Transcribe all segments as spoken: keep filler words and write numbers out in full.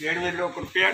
एडवे लोक रुपया।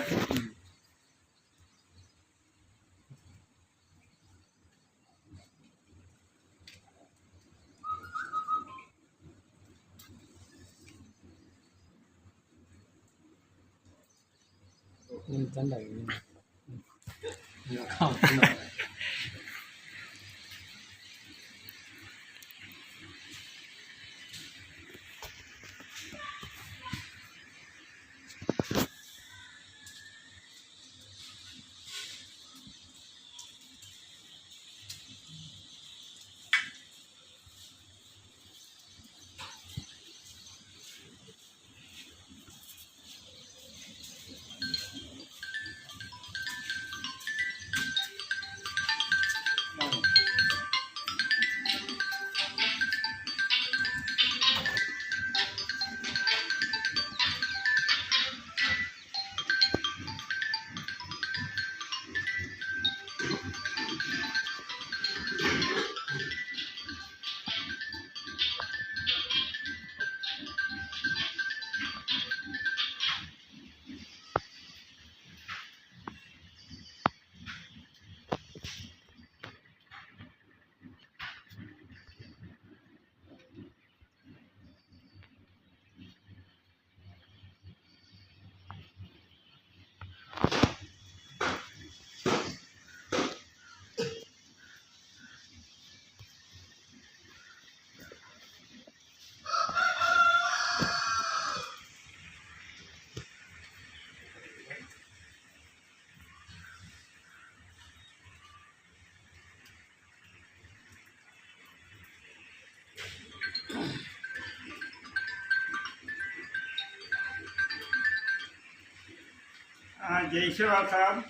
हाँ, जय सेवा साहब।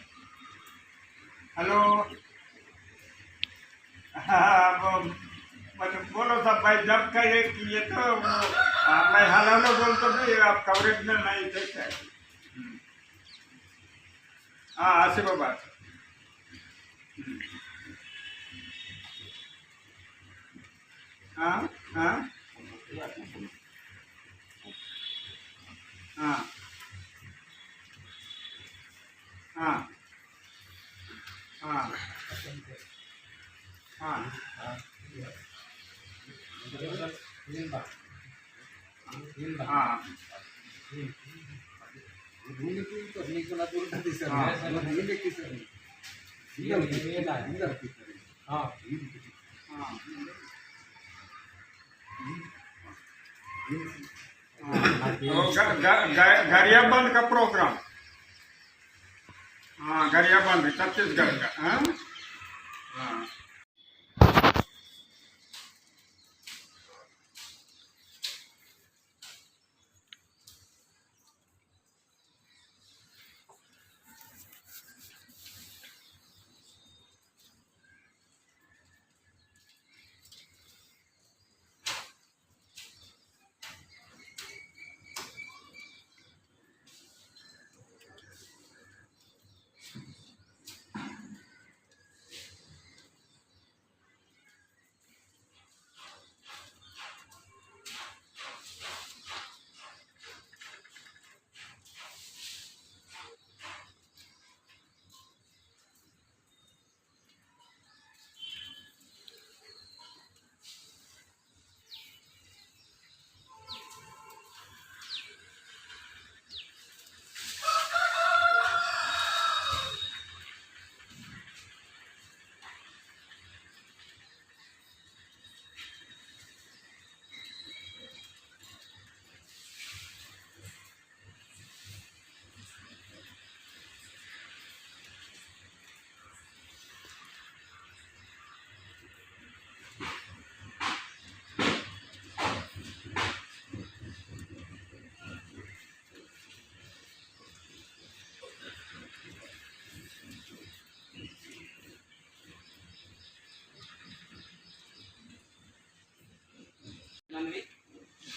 हेलो। हाँ, वो, मतलब, बोलो साहब, भाई, जब का ये, ये तो, वो, हाँ, मैं हेलो, हेलो बोलता भी, आप कवरेज में नहीं थे शायद। हम्म। हाँ, आशीर्वाद। हाँ, हाँ। हाँ। हाँ। हाँ। हाँ। हाँ। हाँ। हाँ। हाँ। तो ग-, ग-, ग-, गरियाबंद का प्रोग्राम। हाँ, गरियाबंद, छत्तीसगढ़ का, हाँ? हाँ।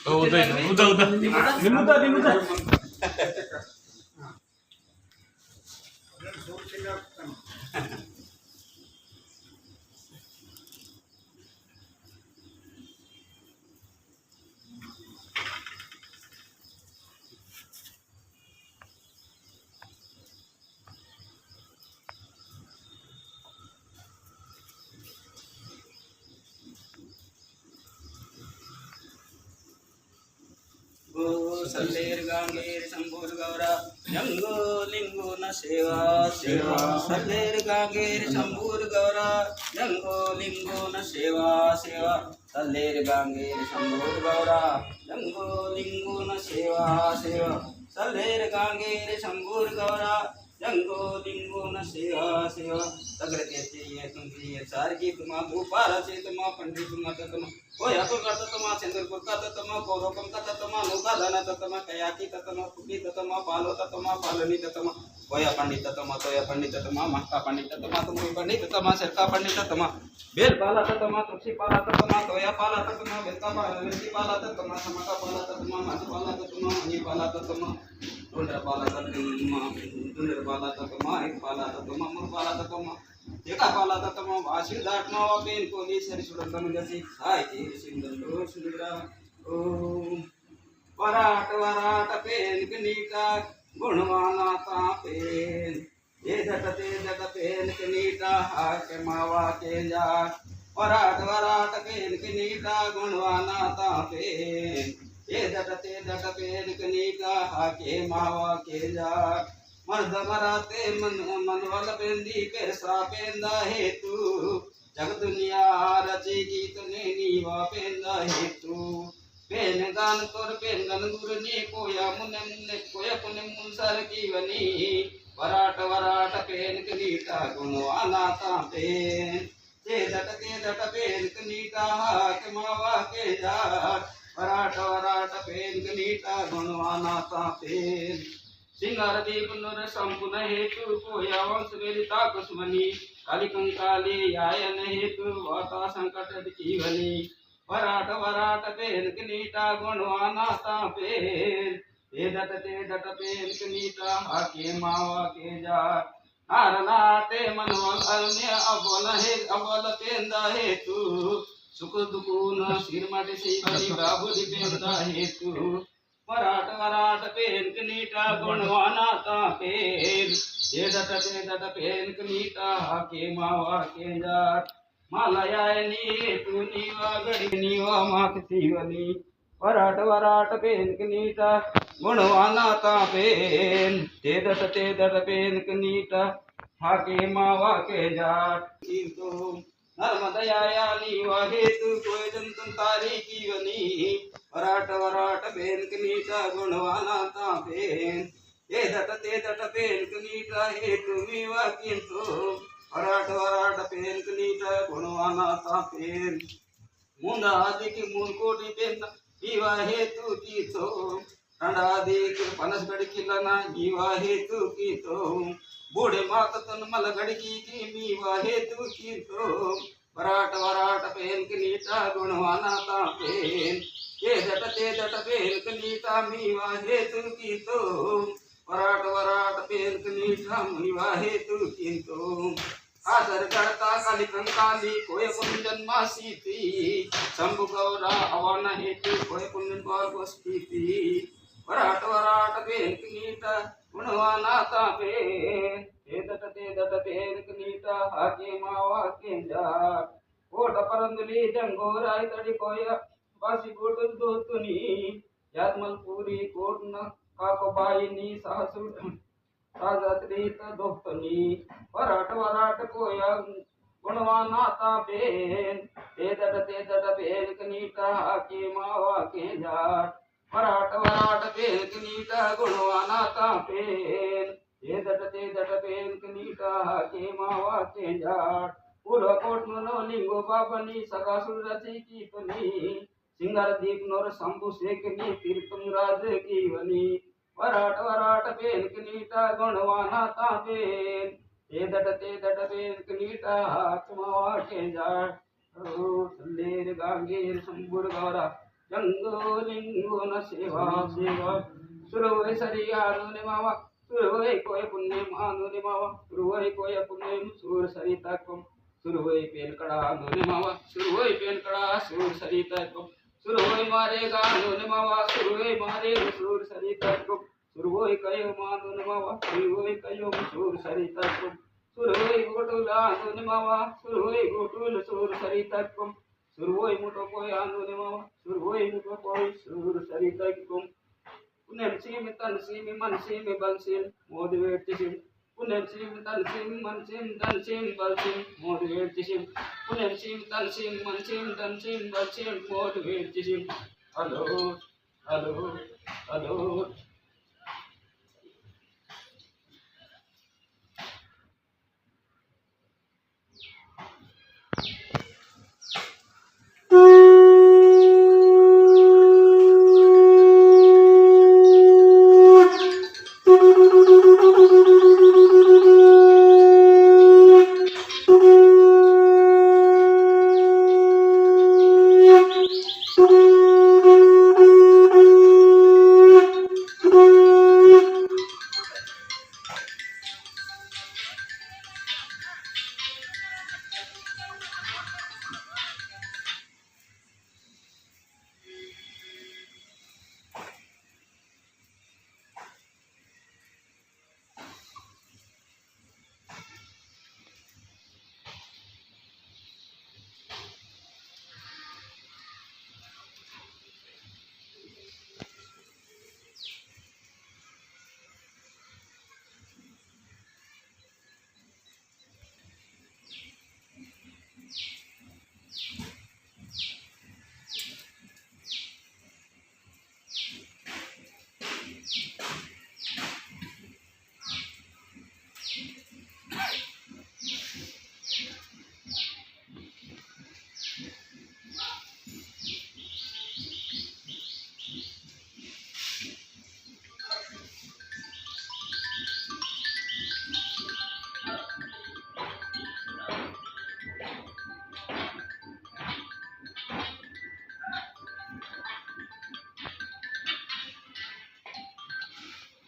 ओ, उदा, उदा, उदा। निम्मुदा, निम्मुदा। सल्लेर गांगेर शंभुर गौरा, जंगो लिंगो न सेवा, सेवा। सल्लेर गांगेर शंभुर गौरा, जंगो लिंगो न सेवा, सेवा। सल्लेर गांगेर शंभुर गौरा, जंगो लिंगो न सेवा, सेवा। सल्लेर गांगेर शंभुर गौरा, जंगो लिंगो न सेवा, सेवा। सगरे के चाहिए तुम चाहिए, सार की तुमा, भूपाल से तुमा, पंडित तुमा, ततमा। कोया को करता तुमा, सेंदर कुर्ता ततमा, कोरो कम ततमा, नौका दाना ततमा, कया की ततमा, कुकी ततमा, पालो ततमा, पालनी ततमा। कोया पंडित ततमा, तोया पंडित ततमा, महका पंडित ततमा, तुम पंडित ततमा, सरका पंडित ततमा। बेल पाला ततमा, तुलसी पाला ततमा, तोया पाला ततमा, बेलका पाला, बेलकी पाला ततमा, समका पाला ततमा, मधु पाला ततमा, मणि पाला ततमा। डुंडर पाला ततमा, डुंडर पाला ततमा, एक पाला ततमा, मुर पाला ततमा, एका पाला ततमा, वासिल दाटमा, वापेन कोली सरी सुरतम जसी, साई तीर सिंदन लो सुनिरा। ओम। वराट वराट पेन कनीटा, गुणवाना ता पेन। ते दट ते दट पेन कनीटा, हाके मावा के जा। वराट वराट पेन कनीटा, गुणवाना ता पेन। ते दट ते दट पेन कनीटा, हाके मावा के जा। मर्द मराते मन, मनवल पेंदी पेरसा पेंदा हेतु। जग दुनिया रचे गीत ने नीवा पेंदा हेतु। पेन गान तोर पेन गन गुरनी कोया मुने मुने कोया पुने मुनसर कीवनी। वराट वराट पेन कनीटा गुणवाना ता पेन। ते दट ते दट पेन कनीटा हाके मावा के जाट। वराट वराट पेन कनीटा गुणवाना ता पेन। सिंगार दीप नर संपूर्ण हेतु कोया वंश वेलिता कुसुमनी। काली कंकाली आयन हेतु वाता संकट कीवनी। वराट वराट पेन कनीटा गुणवाना ता पेन। ते दट ते दट पेन कनीटा हाके मावा के जाट। नार नाटे मनवल अरण्य अबोल हे, अबोल पेंदा हेतु। सुख दुख न सिरमट सीवनी बाबुली पेंदा हेतु। वराट वराट पेन कनीटा गुणवाना ता पेन। ते दट ते दट पेन कनीटा हाके मावा के जाट। माला यायनी हेतु नीवा गड़ी नीवा मात सीवनी। वराट वराट पेन कनीटा गुणवाना ता पेन। ते दट ते दट पेन कनीटा हाके मावा के जाट। कीर्तो नर्मदा याया नीवा हेतु कोय जंतन तारी कीवनी। वराट वराट पेन कनीटा गुणवाना ता पेन। ते दट ते दट पेन कनीटा हेतु मीवा किंतो। वराट वराट पेन कनीटा गुणवाना ता पेन। मुंदा आदि की मूल कोटि पेन मीवा हेतु किंतो। रंडा आदि की पनस गड़ किलना मीवा हेतु किंतो। बूढ़े मात तन मल गड़ की की मीवा हेतु किंतो। वराट वराट पेन कनीटा गुणवाना ता पेन। ते दट ते दट पेन कनीटा मीवा हेतु किंतो। वराट वराट पेन कनीटा मीवा हेतु किंतो। आदर करता काली कंकाली कोय पुंजन मासीती। शंभु गौरा अवाना हेतु कोय पुंजन बार बस्तीती। वराट वराट पेन कनीटा गुणवाना ता पेन। ते दट ते दट पेन कनीटा हाके मावा के जाट। कोट परंदली जंगो राय तड़ी कोया बासी कोट दोतनी। यादमल पूरी कोट न काको बाई नी सासु राजा त्रीत दोतनी। वराट वराट कोया गुणवाना ता पेन। ते दट ते दट पेन कनीटा हाके मावा के जाट। वराट वराट पेन कनीटा गुणवाना ता पेन। ते दट ते दट पेन कनीटा हाके मावा के जाट। पूर्व कोट नो लिंगो बाबनी सगासुर रची कीतनी। सिंगार दीप नोर शंभु सेकनी तीर्थम राज कीवनी। वराट वराट पेन कनीटा गुणवाना ता पेन। ते दट ते दट पेन कनीटा हाके मावा के जाट। ओ सल्लेर गांगेर शंभुर गौरा, जंगो लिंगो न सेवा सेवा। सुरवै सरी आनो ने मावा, सुरवै कोय पुण्य मानो ने मावा, सुरवै कोय पुण्य सूर सरी तकम। सुरवै पेन कड़ा आनो ने मावा, सुरवै पेन कड़ा सूर सरी तकम। सुरवै मारे गानो ने मावा, सुरवै मारे सूर सरी तकम। सुरवोय कयो मानो ने मावा, सुरवोय कयो सूर सरी तकम। सुरवोय गोटुल आनो ने मावा, सुरवोय गोटुल सूर सरी तकम। सुरवोय मुटो कोय आनो ने मावा, सुरवोय मुटो कोय सूर सरी तकम। पुनेम सीम तन सीम मन सीम बल सीम मोद वेट सीम। पुनेम सीम तन सीम मन सीम धन सीम बल सीम मोद वेट सीम। पुनेम सीम तन सीम मन सीम धन सीम बल सीम मोद वेट सीम। Hello, hello, hello.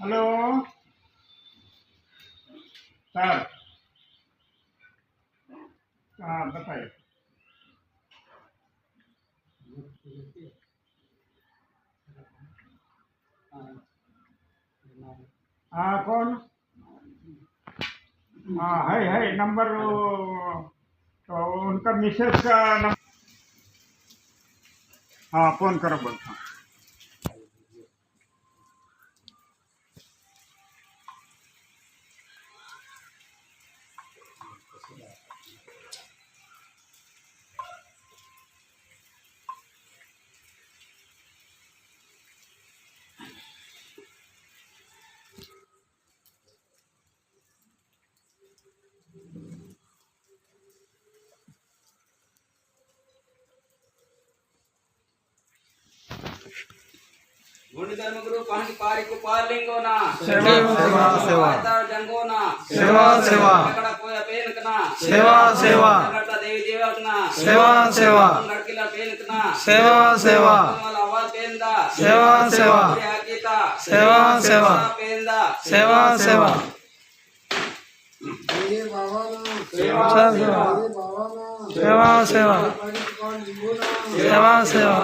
Hello sir. हाँ, बताइए। हाँ, कौन? हाँ, है, है, नंबर वो, तो उनका मिसेस का नंबर। हाँ, फोन करो, बोलता हूँ। गुणी धर्म गुरु पहांदी पारी को पार लिंगो ना। सेवा, सेवा, सेवा। पाताल जंगो ना। सेवा, सेवा। कड़ा कोया पेन कना। सेवा, सेवा। कड़ा देवी देवक ना। सेवा, सेवा। गड़किला पेन कना। सेवा, सेवा। वाला आवाज पेन दा। सेवा, सेवा। पूरे आकीता। सेवा, सेवा। पेन दा। सेवा, सेवा। सेवा, सेवा। सेवा, सेवा। सेवा, सेवा।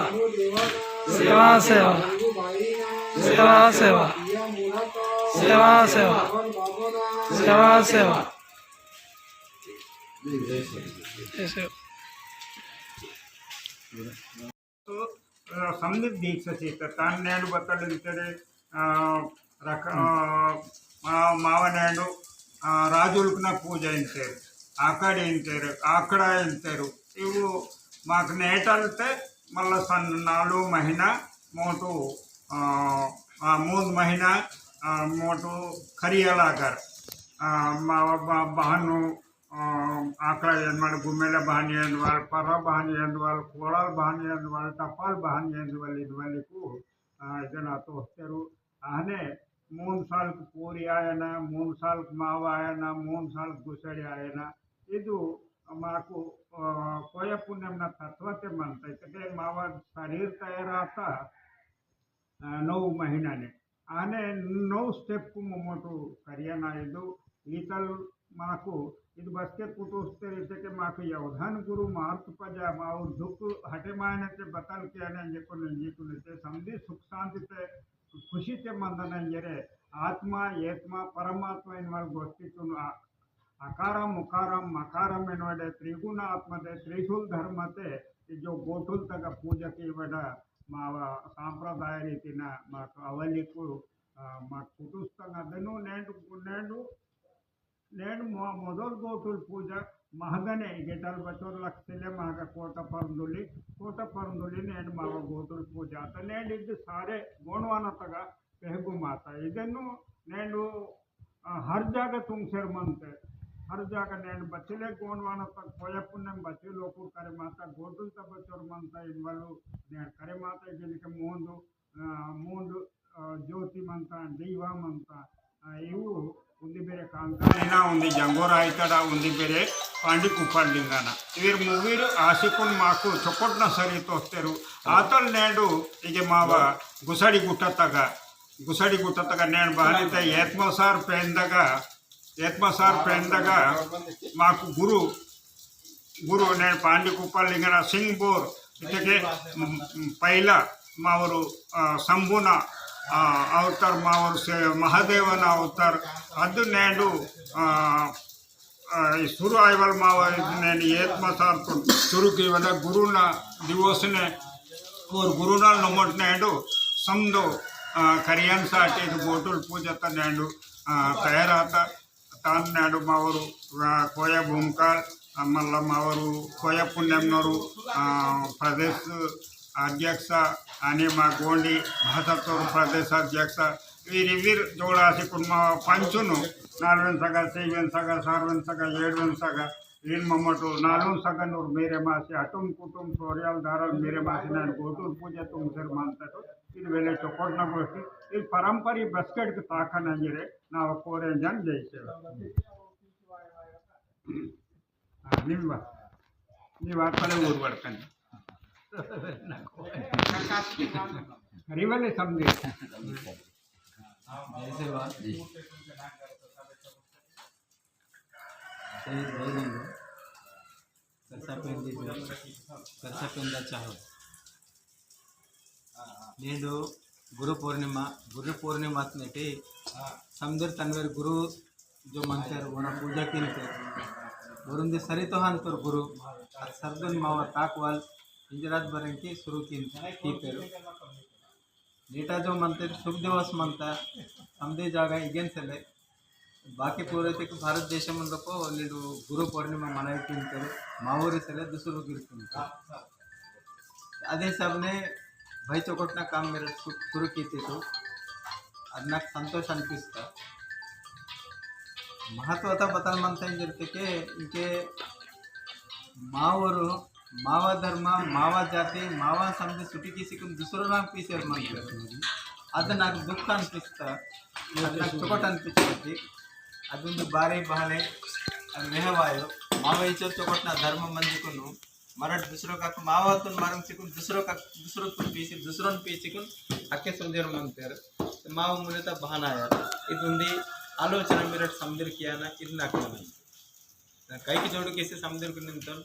सेवा, सेवा। सेवा, सेवा। सेवा, सेवा। सेवा, सेवा। जय सेवा। तो, अ, समदिर दीक्षा सीता, तान नेंड बतल इंतेरे, अ, रक-, अ, मा-, मावा नेंड, अ, राजुलकना पूजा इंतेर, आकड़ इंतेर, आकड़ा इंतेर। इवु माक नेटलते मल्ला सन नालु महीना मोटु, अ, आ, मूंद महीना, अ, मोटु करिया लागर। अ, मावा ब-, बहनु, अ, आकड़ा एंदवाल, गुमेला बहन एंदवाल, परा बहन एंदवाल, कोड़ाल बहन एंदवाल, टपाल बहन एंदवाल, इदवालिकु, अ, इदना तोस्तेरु। अहने मूंद सालकु पूरी आयना, मूंद सालकु मावा आयना, मूंद सालकु गुसड़ी आयना। इदु माकु, अ, कोया पुनेमना तत्वते मंता। इतके मावा शरीर तयार आता, अ, नौ महीना ने। आने नौ step कु मोमोटु करिया ना इदु। ईतल माकु इदु बसके पुटुस्ते इतके माकु यवधान गुरु मार्त पजा माउर दुख हटे मायने ते बतल के अने इंजेकुन इंजेकुन ते समदी सुख शांति ते खुशी ते मंदन इंजेरे आत्मा, एत्मा, परमात्मा इनवाल गोष्टी तुन आ-, अकारम, उकारम, मकारम इनवडे त्रिगुण आत्मा ते, त्रिशूल धर्म ते, जो गोटुल तक पूजा की वडा मावा सांप्रदाय रीतिना माक अवलिकु, आ, माक कुटुस्तंग अदनु नेंडु, नेंडु, नेंडु मो-, मोदल गोटुल पूजा महगने गेटल बचोर लक्षले महग कोट परंदुली, कोट परंदुली नेंडु मावा गोटुल पूजा। त नेंडु इद सारे गोंडवानतगा पेहगु माता। इदनु नेंडु आ, हर जागा तुंगसेर मनते, हर जागा नेंड बच्चेले गोंडवानता कोया पुनेम बच्चे लोकुर करे माता, गोंडुल ता बच्चोर मनता, इनवालु नेंड करे माता, इनके मूंदु, आ, मूंदु, आ, ज्योति मनता, दीवा मनता, आ, इवु उंदी बेरे कांका, इना उंदी जंगोर आयतड़ा, उंदी बेरे पांडी कुपार लिंगाना। इवीर मुवीर आशिकुन माकु चोकोटना सरी तोस्तेरु। आतल नेंडु इगे मावा गुसाड़ी गुट्टा तगा, गुसाड़ी गुट्टा तगा नेंड बहानी ते एत्मसार पेंदगा, एत्मसार पेंदगा माकु गुरु, गुरु नेंड पांडी कुपार लिंगना सिंह बोर इतके, म, म, पैला मावरु, आ, शंभुना, आ, अवतार मावरु से महादेवना अवतार अद्दु नेंडु, आ, आ, ई सुरु आयवल मावा नेंड एत्मसार तो सुरु कीवल गुरुना दिवसने और गुरुना नमट नेंडु समदो, आ, करियन साटी इद गोटुल पूजत नेंडु, आ, तयार आता। तान नेंडु मावरु, आ, कोया भूमकाल, आ, मल्ला मावरु कोया पुनेम नोरु, आ, प्रदेश अध्यक्ष, अनि मा गोंडी भाषा तोर प्रदेश अध्यक्ष, वीर वीर जोड़ासी कुन मा पंचुनु, नालवेन सगा, सेवन सगा, सारवेन सगा, एडवेन सगा, इन ममटो नालवेन सगा नूर मेरे मासी, अटुम कुटुम सोरियाल दारल मेरे मासी, नान गोटुल पूजा तुंगसेर मानता तो, इन वेले चोकोटना गोष्टी, इन परंपरी बस्केट के ताका नंजरे, ना कोरे जन जय सेवा। हाँ, निम्बा। निम्बा पले ऊर वड़कन। रिवले समझे। जय सेवा। शहीद भाई बंधु, सरसा पेंदी, सरसा पेंदा चाहो। नेंडु गुरु पूर्णिमा, गुरु पूर्णिमा अत्नेटी समदिर तनवेर गुरु जो मंतेर वोना पूजा किंतेर। वरुंदी सरितो हंतोर गुरु, अद सरदन मावा ताकवाल इंजरात बरेंकी सुरु किंतेर, कीतेर। नीटा जो मंतेर शुभ दिवस मंता, समदे जागा इगेन सेले। बाकी पूरे तक भारत देश मंदको नेंडु गुरु पूर्णिमा मनाई किंतेर, मावोरी सेले दुसरो गिर किंतेर। अदे सबने भाई चोकोटना काम मेरे सु-, शुरू कीते तो, अद नाक संतोष अनिपिस्ता। महत्वता बतल मंता इंजरते के, इंके मावोरु, मावा धर्म, मावा जाति, मावा समझे सुटी किसी कुन दूसरो नाम पीसेर मंता। अद नाक दुख अनिपिस्ता, अद नाक चोकोट अनिपिस्ता। अदुंदु बारे बहाने, अद मेहवायो, मावा इचो चोकोटना धर्म मंदिकुनु, मरट दूसरो का मावातुन मरंग सिकुन दूसरो का, दूसरो तुन पीसी, दूसरोन पीसी कुन अक्के संदेर मंतेर। मावा मुने ता बहाना यार। इद उंदी आलोचना मेरट समदिर कियाना, इद नाक मन। ना कई की जोड़ किसी समदिर कुन निंतन,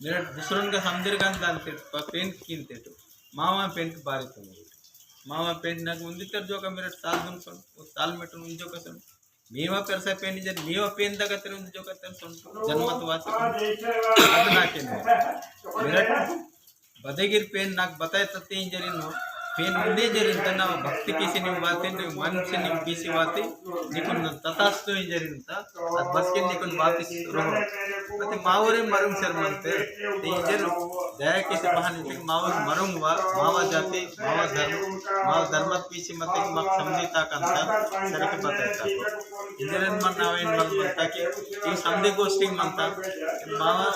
मेरट दूसरोन का समदिर का दान ते, प-, पेन किन ते तो। मावा पेन के बारे तुम। मावा पेन ना उंदी तर जो का मेरट साल दुन सन, वो साल में तुम जो का सन। मीवा पेरसा पेन जन, मीवा पेन दगा तेरे उंदे जो का तेरे सोन जन्मत वासी। अद नाके ने। मेरा बदेगिर पेन नाक बताए तत्ते इंजरिन हो। पेन उंदे इंजरिन तना भक्ति किसी निम बाते, निम मन से निम किसी बाते, निकुन तथास्तु इंजरिन ता, अद बस के निकुन वापिस रहो। अते मावरे मरुंग सर मनते, ते इंजर दया किसी बहाने ते मावर मरुंग वा, मावा जाति, मावा धर्म, मावा धर्म पीछे मते माक समझी ता कंता, सर के बताए ता। इंजरन मन नावे इन मन मनता कि, कि समझी गोष्ठी मनता, मावा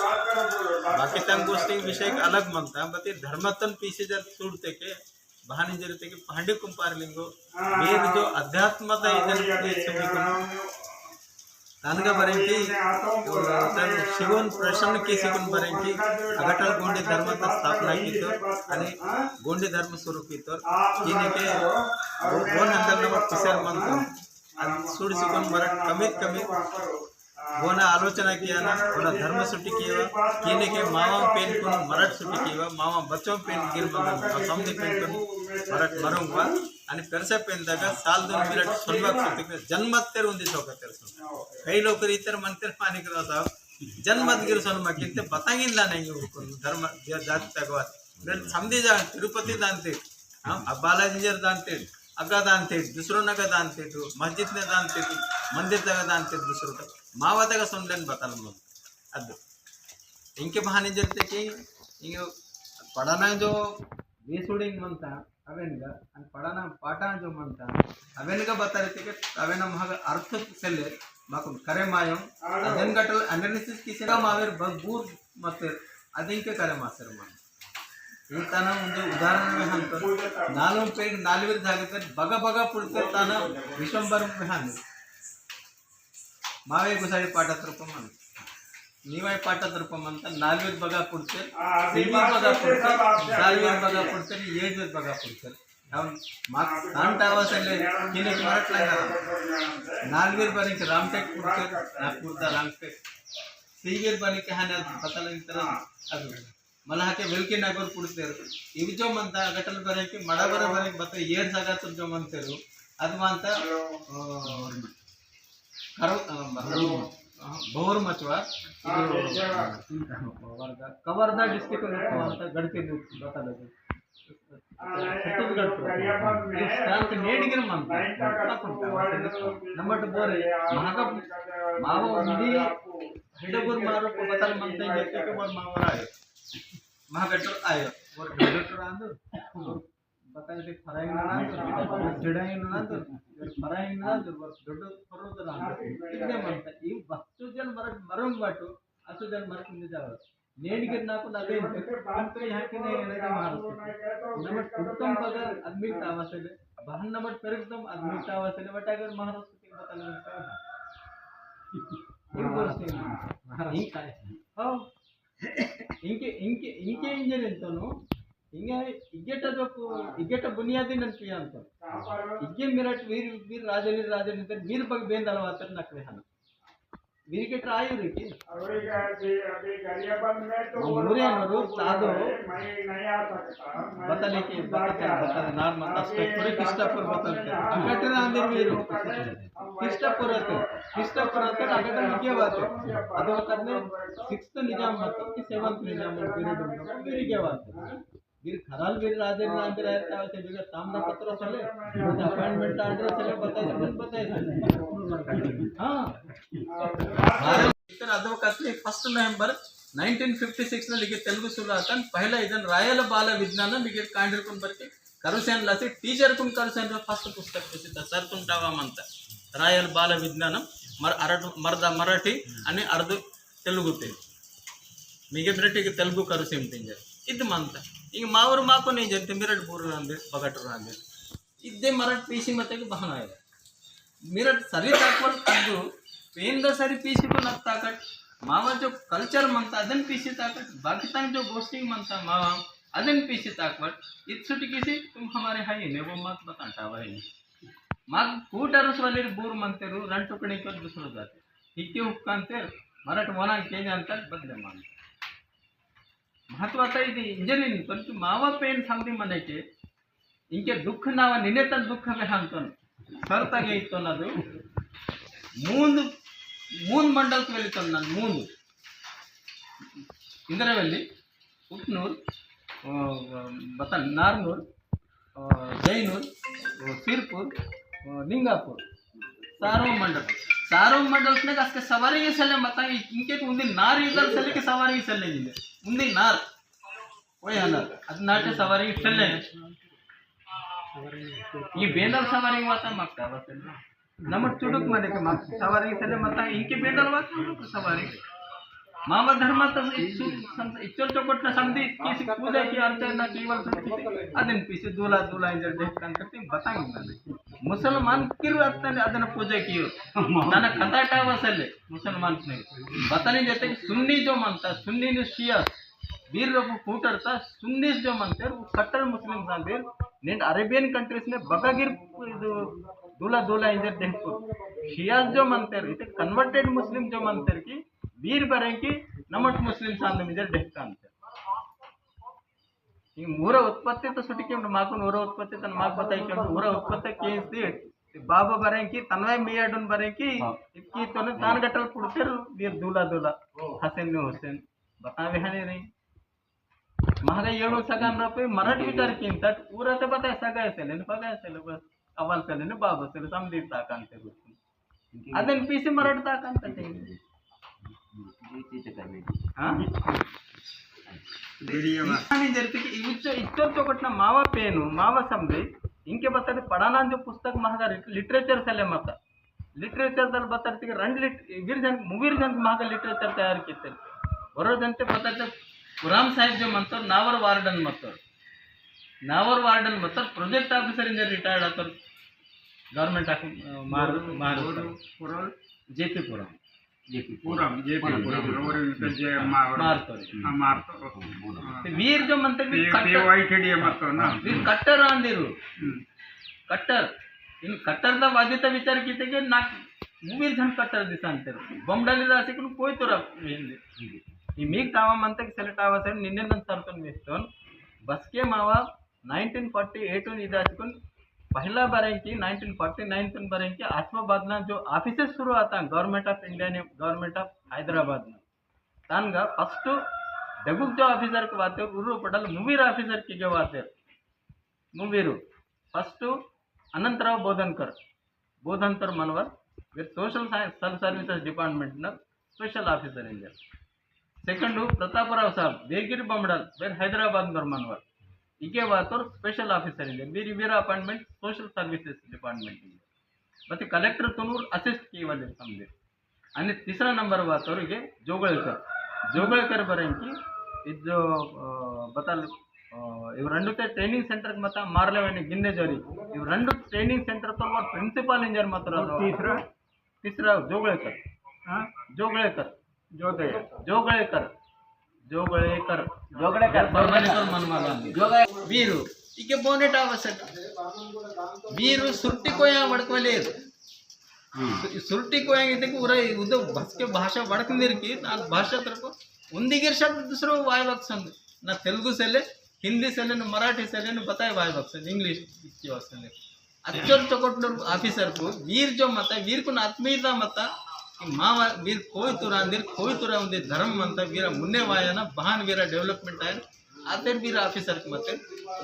बाकी तंग गोष्ठी विषय अलग मनता, बते धर्मतन पीछे जब सूरते के, बहाने जरते के पहांदी कुंपार लिंगो, वेर जो अध्यात्मता इधर के सभी को तानगा बरेंकी, तन शिवन प्रसन्न किसी कुन बरेंकी, अगटल गोंडी धर्म ता स्थापना कीतो, अनि गोंडी धर्म शुरू कीतो, किने के वो, वो नंदन नमक पिसर मंतो, अनि सुड़ सिकुन मरट कमित कमित, वोना आलोचना किया ना, वोना धर्म सुटी किया, किने के मावा पेन कुन मरट सुटी किया, मावा बच्चों पेन गिर मंदन, समझे पेन कुन मरट मरूंगा, अनि पेरसा पेन दगा साल दुन मिरट सोनवाक सुटी के जन्मत तेर उंदी सोका तेर सोन। कई लोग इतर मंत्र पानी करो साहब, जन्मत गिर सोनवाक किंते बतांगिन ला नहीं उनको धर्म जा-, जाति तगवा। फिर समझे जा, तिरुपति दानते, हाँ, अब बालाजी जर दान तेट, अग्गा दान तेट, दूसरो नगा दान तेट, मस्जिद ने दान तेट, मंदिर तगा दान तेट, दूसरो तगा, मावा तगा सुनलेन बतल मन। अद। इंके बहाने जरते कि, इंके पढ़ना जो वेसुड़िंग मनता, अवेनगा, अन पढ़ना पाटा जो मनता, अवेनगा बतारे ते के, अवेना महग अर्थ सेले, माकुन करे मायों, अदेन गटल analysis किसे ना मावेर बगबूर मतेर, अदेन के करे मासेर मन। ये तना मुझे उदाहरण में हम तो नालुं पेड़ नालवीर धागे ते बगा बगा पुड़ते तना विश्वंबर में हम। मावे गुसाई पाटा तुरपमन। नीवाई पाटा तुरपमन ता नालवीर बगा पुड़ते, सीवीर बगा पुड़ते, सालवीर बगा पुड़ते, येडवीर बगा पुड़ते। हम माक सांट आवासले किने मरट लगा। नालवीर बने के रामटेक पुड़ते, ना पुड़ता रामटेक। सीवीर बने के हने पता लगी तरह अदु। मला हके वेलके नगर पुड़तेर। इव जो मनता गटल बरे के मड़ा बरे बरे बता येर सगा तुम जो मनतेरु। अद मनता, अ, करो, अ, ब-, अ, बोर मचवा। इदु कवर्धा, कवर्धा डिस्ट्रिक्ट मनता गड़के बता लगे। छत्तीसगढ़ तो। इस काल के नेट गिर मनता। नमट बोरे, महाका, मावा उंदी, हिडगुर मारो को बतल मनते जैसे के बोर मावा आयो। महागटर आयो, बोर गटर आंदो, बताइते फराइंग ना आंदो, बोर जड़ाइंग ना आंदो, बोर फराइंग ना आंदो, बोर गटर फरो तो आंदो। इतने मनता, ये बच्चों जन मर-, मरुंग बाटो, असो जन मर कुंदे जाओ। नेंड के नाको ना दे, हम तो यहाँ के नहीं, नहीं तो महाराष्ट्र के। नमट कुटुम बगर आदमी तावा से ले, बहन नमट पेरकतम आदमी तावा से ले, बट अगर महाराष्ट्र के बता ले, ये बोल से, महाराष्ट्र का है। हाँ। इंके, इंके, इंके इंजन तोनु, इंगे इगेटा जो को, इगेटा बुनियादी नन पियांतो। इगे मिरट वीर, वीर राजनी, राजनी तर वीर बग बेंदल वातर नकरे हन। वीर के ट्राई रे के। मुरे अनुरूप साधो। बतले के, बतले, बतले, नार मत अस्ते, पूरे कृष्णपुर बतलते। अगटे रांदेर वीर। कृष्णपुर अते, कृष्णपुर अते, अगटे निके बात। अदो करने sixth निजाम मत, कि seventh निजाम मत, वीर डोंगो, वीर के बात। वीर खराल वीर राजे नाम वीर आया था, उसे वीर तांबा पत्र सले, उसे अपॉइंटमेंट आर्डर सले, बताए, बताए, बताए। हाँ। इतर अदो कसले first नवंबर nineteen fifty six ला लिखे तेलुगु सुलातन, पहला इदन रायल बाल विज्ञान लिखे कांडर कुन बरके, करुसेन लसी टीचर कुन करुसेन रो first पुस्तक कुसिता, सरतुन टावा मंता। रायल बाल विज्ञानम, मर-, अरट-, मर्द मराठी, अनि अर्ध तेलुगु ते। मिगे मिरट इगे तेलुगु करुसेम तिंजर। इद मंता। इगे मावर माको नहीं जनते मिरट बूर रांदे, बगट रांदे। इद्दे मरट पीसी मते के बहाना है। मिरट सरी ताकवल अद्दु, पेंदा सरी पीसी को नत ताकट, मावा जो culture मंता अदन पीसी ताकट, बाकी तंग जो गोष्टी मंता मावा अदन पीसी ताकवट, इत सुटी किसी तुम हमारे हाई ने वो मत बताता वही। माग कूटर उस वाले बूर मंते रू, रंड टुकड़ी कर दूसरो जाते। हिक्के हुक्कांतेर, मरट वना के जानता बदले मान। महत्व आता इदी इंजनिन, परंतु मावा पेन समदी मने के, इंके दुख नावा निनेतन दुख में हंतन, सरता गई तो ना दो। मूंद, मूंद मंडल के वेली तो ना, मूंद। इंद्रवेली, उटनूर, अ, बतन नारनूर, अ, जैनूर, अ, सिरपुर, अ, लिंगापुर, सारो मंडल, सारो मंडल ने कसके सवारी ये सले मता इंके उन्दी नार इधर सले के सवारी ये सले इंदे। उन्दी नार। ओय हना, अद नाटे सवारी ये सले। ये बेंदल सवारी वाता मक्का बतन। नमट चुडुक मने के माक सवारी सले मता इंके बेंदल वात चुडुक सवारी। मामा धर्म तस इच्छु संस-, इच्चल चौकट ना समदी किसी पूजा की अर्चना केवल संस्कृति अदन पीछे दूला दूला इंजर देख कंकते बतांग मने। मुसलमान किर अतन अदन पूजा कियो। तना कथा टावा सले मुसलमान ने। बताने जैसे कि सुन्नी जो मानता, सुन्नी ने शिया वीर लोग फूटर ता सुन्नीस जो मंतेर, वो कट्टर मुस्लिम ता वीर, नेंड अरेबियन कंट्रीज ने बगागिर इदु दूला दूला इंजर देहपुर। शियास जो मंतेर, इते कन्वर्टेड मुस्लिम जो मंतेर की, वीर बरें की नमट मुस्लिम सांदम इंजर देहता अंतेर। ई मूरा उत्पत्ति तो सुटी के माकुन ऊरा उत्पत्ति तन माक बताई के ऊरा उत्पत्ति के इस दीट, बाबा बरें की, तनवाई मियाडुन बरें की, हाँ। इतकी तो ने तान गटल पुड़तेर वीर दूला दूला, हसन ने हुसैन, बतावे हने नहीं। महागा येलो सगान रपे मराठी विचार किंतट, ऊरा ते बताय सगा ऐसेले, पगा ऐसेले, बस अवल सेले, बाबा सेले, समझी ताकंते। अदन पीसी मराठी ताकंते। हाँ? वीडियो में। इत्तोर चोकटना मावा पेनु, मावा समझे, इंके बताते पढ़ाना जो पुस्तक महागा लिटरेचर सेले मता। लिटरेचर दल बतरती के रंड लिट-, वीर जन, मुवीर जन महागा लिटरेचर तैयार कीते। बरो जन ते बतरते पुराम साहेब जो मंतोर, नावर वार्डन मंतोर। नावर वार्डन मंतोर, प्रोजेक्ट ऑफिसर इंजर रिटायर्ड आतोर। गवर्नमेंट ऑफ, अ, मार-, बोरो, मार बोरो, पुरल। जेपी पुरम। जेपी पुरम, जेपी पुरम, पुरम। जेपी पुरम। और इनका जे मार-, मारतोर। हाँ, मारतोर। हाँ। ते वीर जो मंतोर वीर पी-, कट्टर। पी वाई टी डी मंतोर ना। वीर कट्टर आंदिरु। हम्म। कट्टर, इन कट्टर दा वादी ता विचार कीते के ना, मुवीर जन कट्टर दिसांतेर। बमडाली रासी कुन कोई तोरा हिंदी। ई मीक तावा मंतक सेलेक्ट आवा सर निन्ने नन तरतन वेस्तोन। बस के मावा नाइनटीन फ़ोर्टी एट उन इदासी कुन पहला बरेंकी नाइनटीन फ़ोर्टी नाइन तुन बरेंकी आसिफाबाद ना जो ऑफिसेस शुरू आता गवर्नमेंट ऑफ इंडिया ने, गवर्नमेंट ऑफ हैदराबाद ने। तानगा फर्स्ट डगुक जो ऑफिसर के वाते उर्रू पटल मुवीर ऑफिसर की जो वाते मुवीरु। फर्स्ट अनंतराव बोधनकर, बोधनकर मनवर, वीर सोशल साइंस, सल सर्विसेज डिपार्टमेंट न स्पेशल ऑफिसर इंजर। सेकंड प्रतापराव साहब, देगिरी बमडल, वीर हैदराबाद नर मनवर। इके वातोर स्पेशल ऑफिसर इंजर। वीर, वीर अपॉइंटमेंट सोशल सर्विसेज डिपार्टमेंट इंजर। बती कलेक्टर तुनूर असिस्ट कीवाले समझे। अनि तीसरा नंबर वातोर इगे जोगळेकर। जोगळेकर बरेंकी इद जो, अ, बताल, अ, इव रंडुते ट्रेनिंग सेंटर मता मारले वाने गिन्ने जोरी। इव रंडु ट्रेनिंग सेंटर तो वर प्रिंसिपल इंजर मात्र और तीसरा? तीसरा जोगळेकर। हाँ? जोगळेकर। जोगळेकर। जोगळेकर। जोगळेकर। जोगळेकर। परमेश्वर मनमाला। जोगळे- वीरु, इके बोनेट आवश्यक। वीरु सुरती कोया वड़कवलेर। हम्म। सु-, सुरती कोया इते कि उरा उदो बस के भाषा वड़कनेर की, ना भाषा तरको उंदी गिर शब्द दूसरो वाय वक्संद। ना तेलुगु सेले, हिंदी सेले, ना मराठी सेले, ना बताए वाय वक्संद, इंग्लिश इतकी वक्संद। अच्चर चोकोटनूर ऑफिसर को वीर जो मता, वीर कुन आत्मीयता मता, कि मावा वीर कोयतुर आंदिर, कोयतुर उंदे धर्म मंता, वीरा मुन्ने वाया ना, बहान वीरा डेवलपमेंट आया, आतेर वीरा ऑफिसर के मते,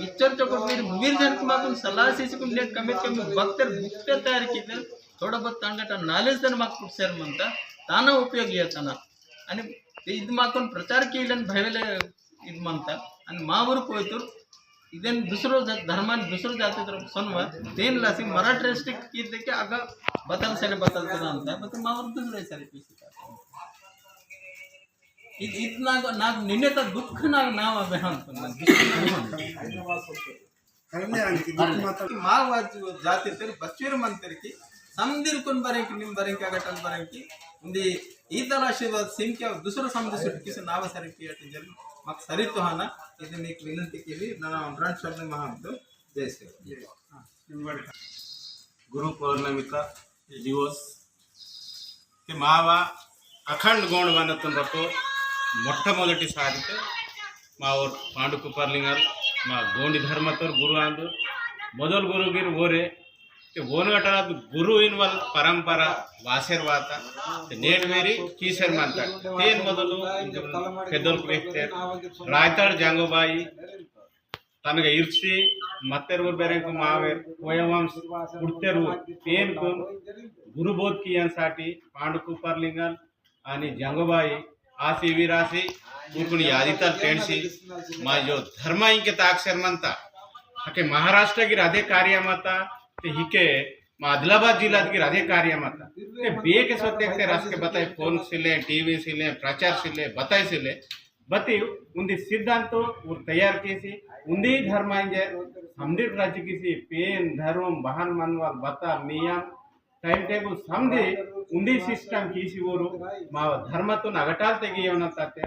इच्चर चोकोट वीर, वीर जन को माकुन सलाह सीसी कुन लेट कमीत कमी बक्तर बुकते तैयार कीते, थोड़ा बहुत तांगटा नॉलेज दन माक कुछ सर मंता, ताना उपयोग ये तना। अनि ते इद माकुन प्रचार कीलन भयवेले इद मंता। अनि मावर कोयतुर इदेन दुसरो जा-, धर्मान दुसरो जाति तरफ सनवा, तेन लासी मराठ रेस्ट्रिक्ट की देखे आगा बतल सरे बतल तेरा अंता, बतल मावर दुसरो सरे पीसी का। इद, इद नाग, नाग निन्ने ता दुख नाग नाम अबे हम तो ना दुख नाम। करने आने की दुख माता। मावा जाति तेरे बच्चेर मन तेरे की समदिर कुन बरेंकी, निम बरेंकी, अगटन बरेंकी, उन्दी ईतल आशीर्वाद सिम क्या दूसरा समदिर सुट किसी नावा सरी किया तो जरूर मक सरी तो हाना, इतने एक विनंती के लिए नना उन्रान शब्द में हम तो जय सेवा। गुरु पौर्णमी का दिवस ते मावा अखंड गोंडवानतुन रको मोट्टमोदटि सारिते मावोर पांडु कुपार लिंगाल मा गोंडी धर्मतोर गुरु आंदु। मोदल गुरु गिर ओरे ते ओनगटनात गुरु इनवल परंपरा वासेर वाता। ते नेट वेरी कीसेर मंता। तेन मोदलु पेदल व्यक्ति रायताड़ जंगोबाई तनगा इर्सी मत्तेर उर बेरेंकु मावेर कोया वंश उड़तेर उर पेनकुन गुरुबोध कियान साठी पांडु कुपार लिंगन आनी जंगोबाई आसी विरासी उरकुन यादितल पेंडसी मा जो धर्म इंके ताकसेर मंता। हके महाराष्ट्र गिर अदे कार्य मता ते हिके मा आदिलाबाद जिला गिर अदे कार्य मता। ते बेके सोते ते रास के बताए फोन सिले, टीवी सिले, प्रचार सिले, बताए सिले। बती उन्दी सिद्धांत उर तैयार कीसी, उन्दी धर्म इंजे समदिर राज्य कीसी, पेन, धर्म, बहन मनवाल, बता, नियम, टाइम टेबल समदी उन्दी सिस्टम कीसी ओरु मा धर्म तो नगटाल तेगी येवना ताते,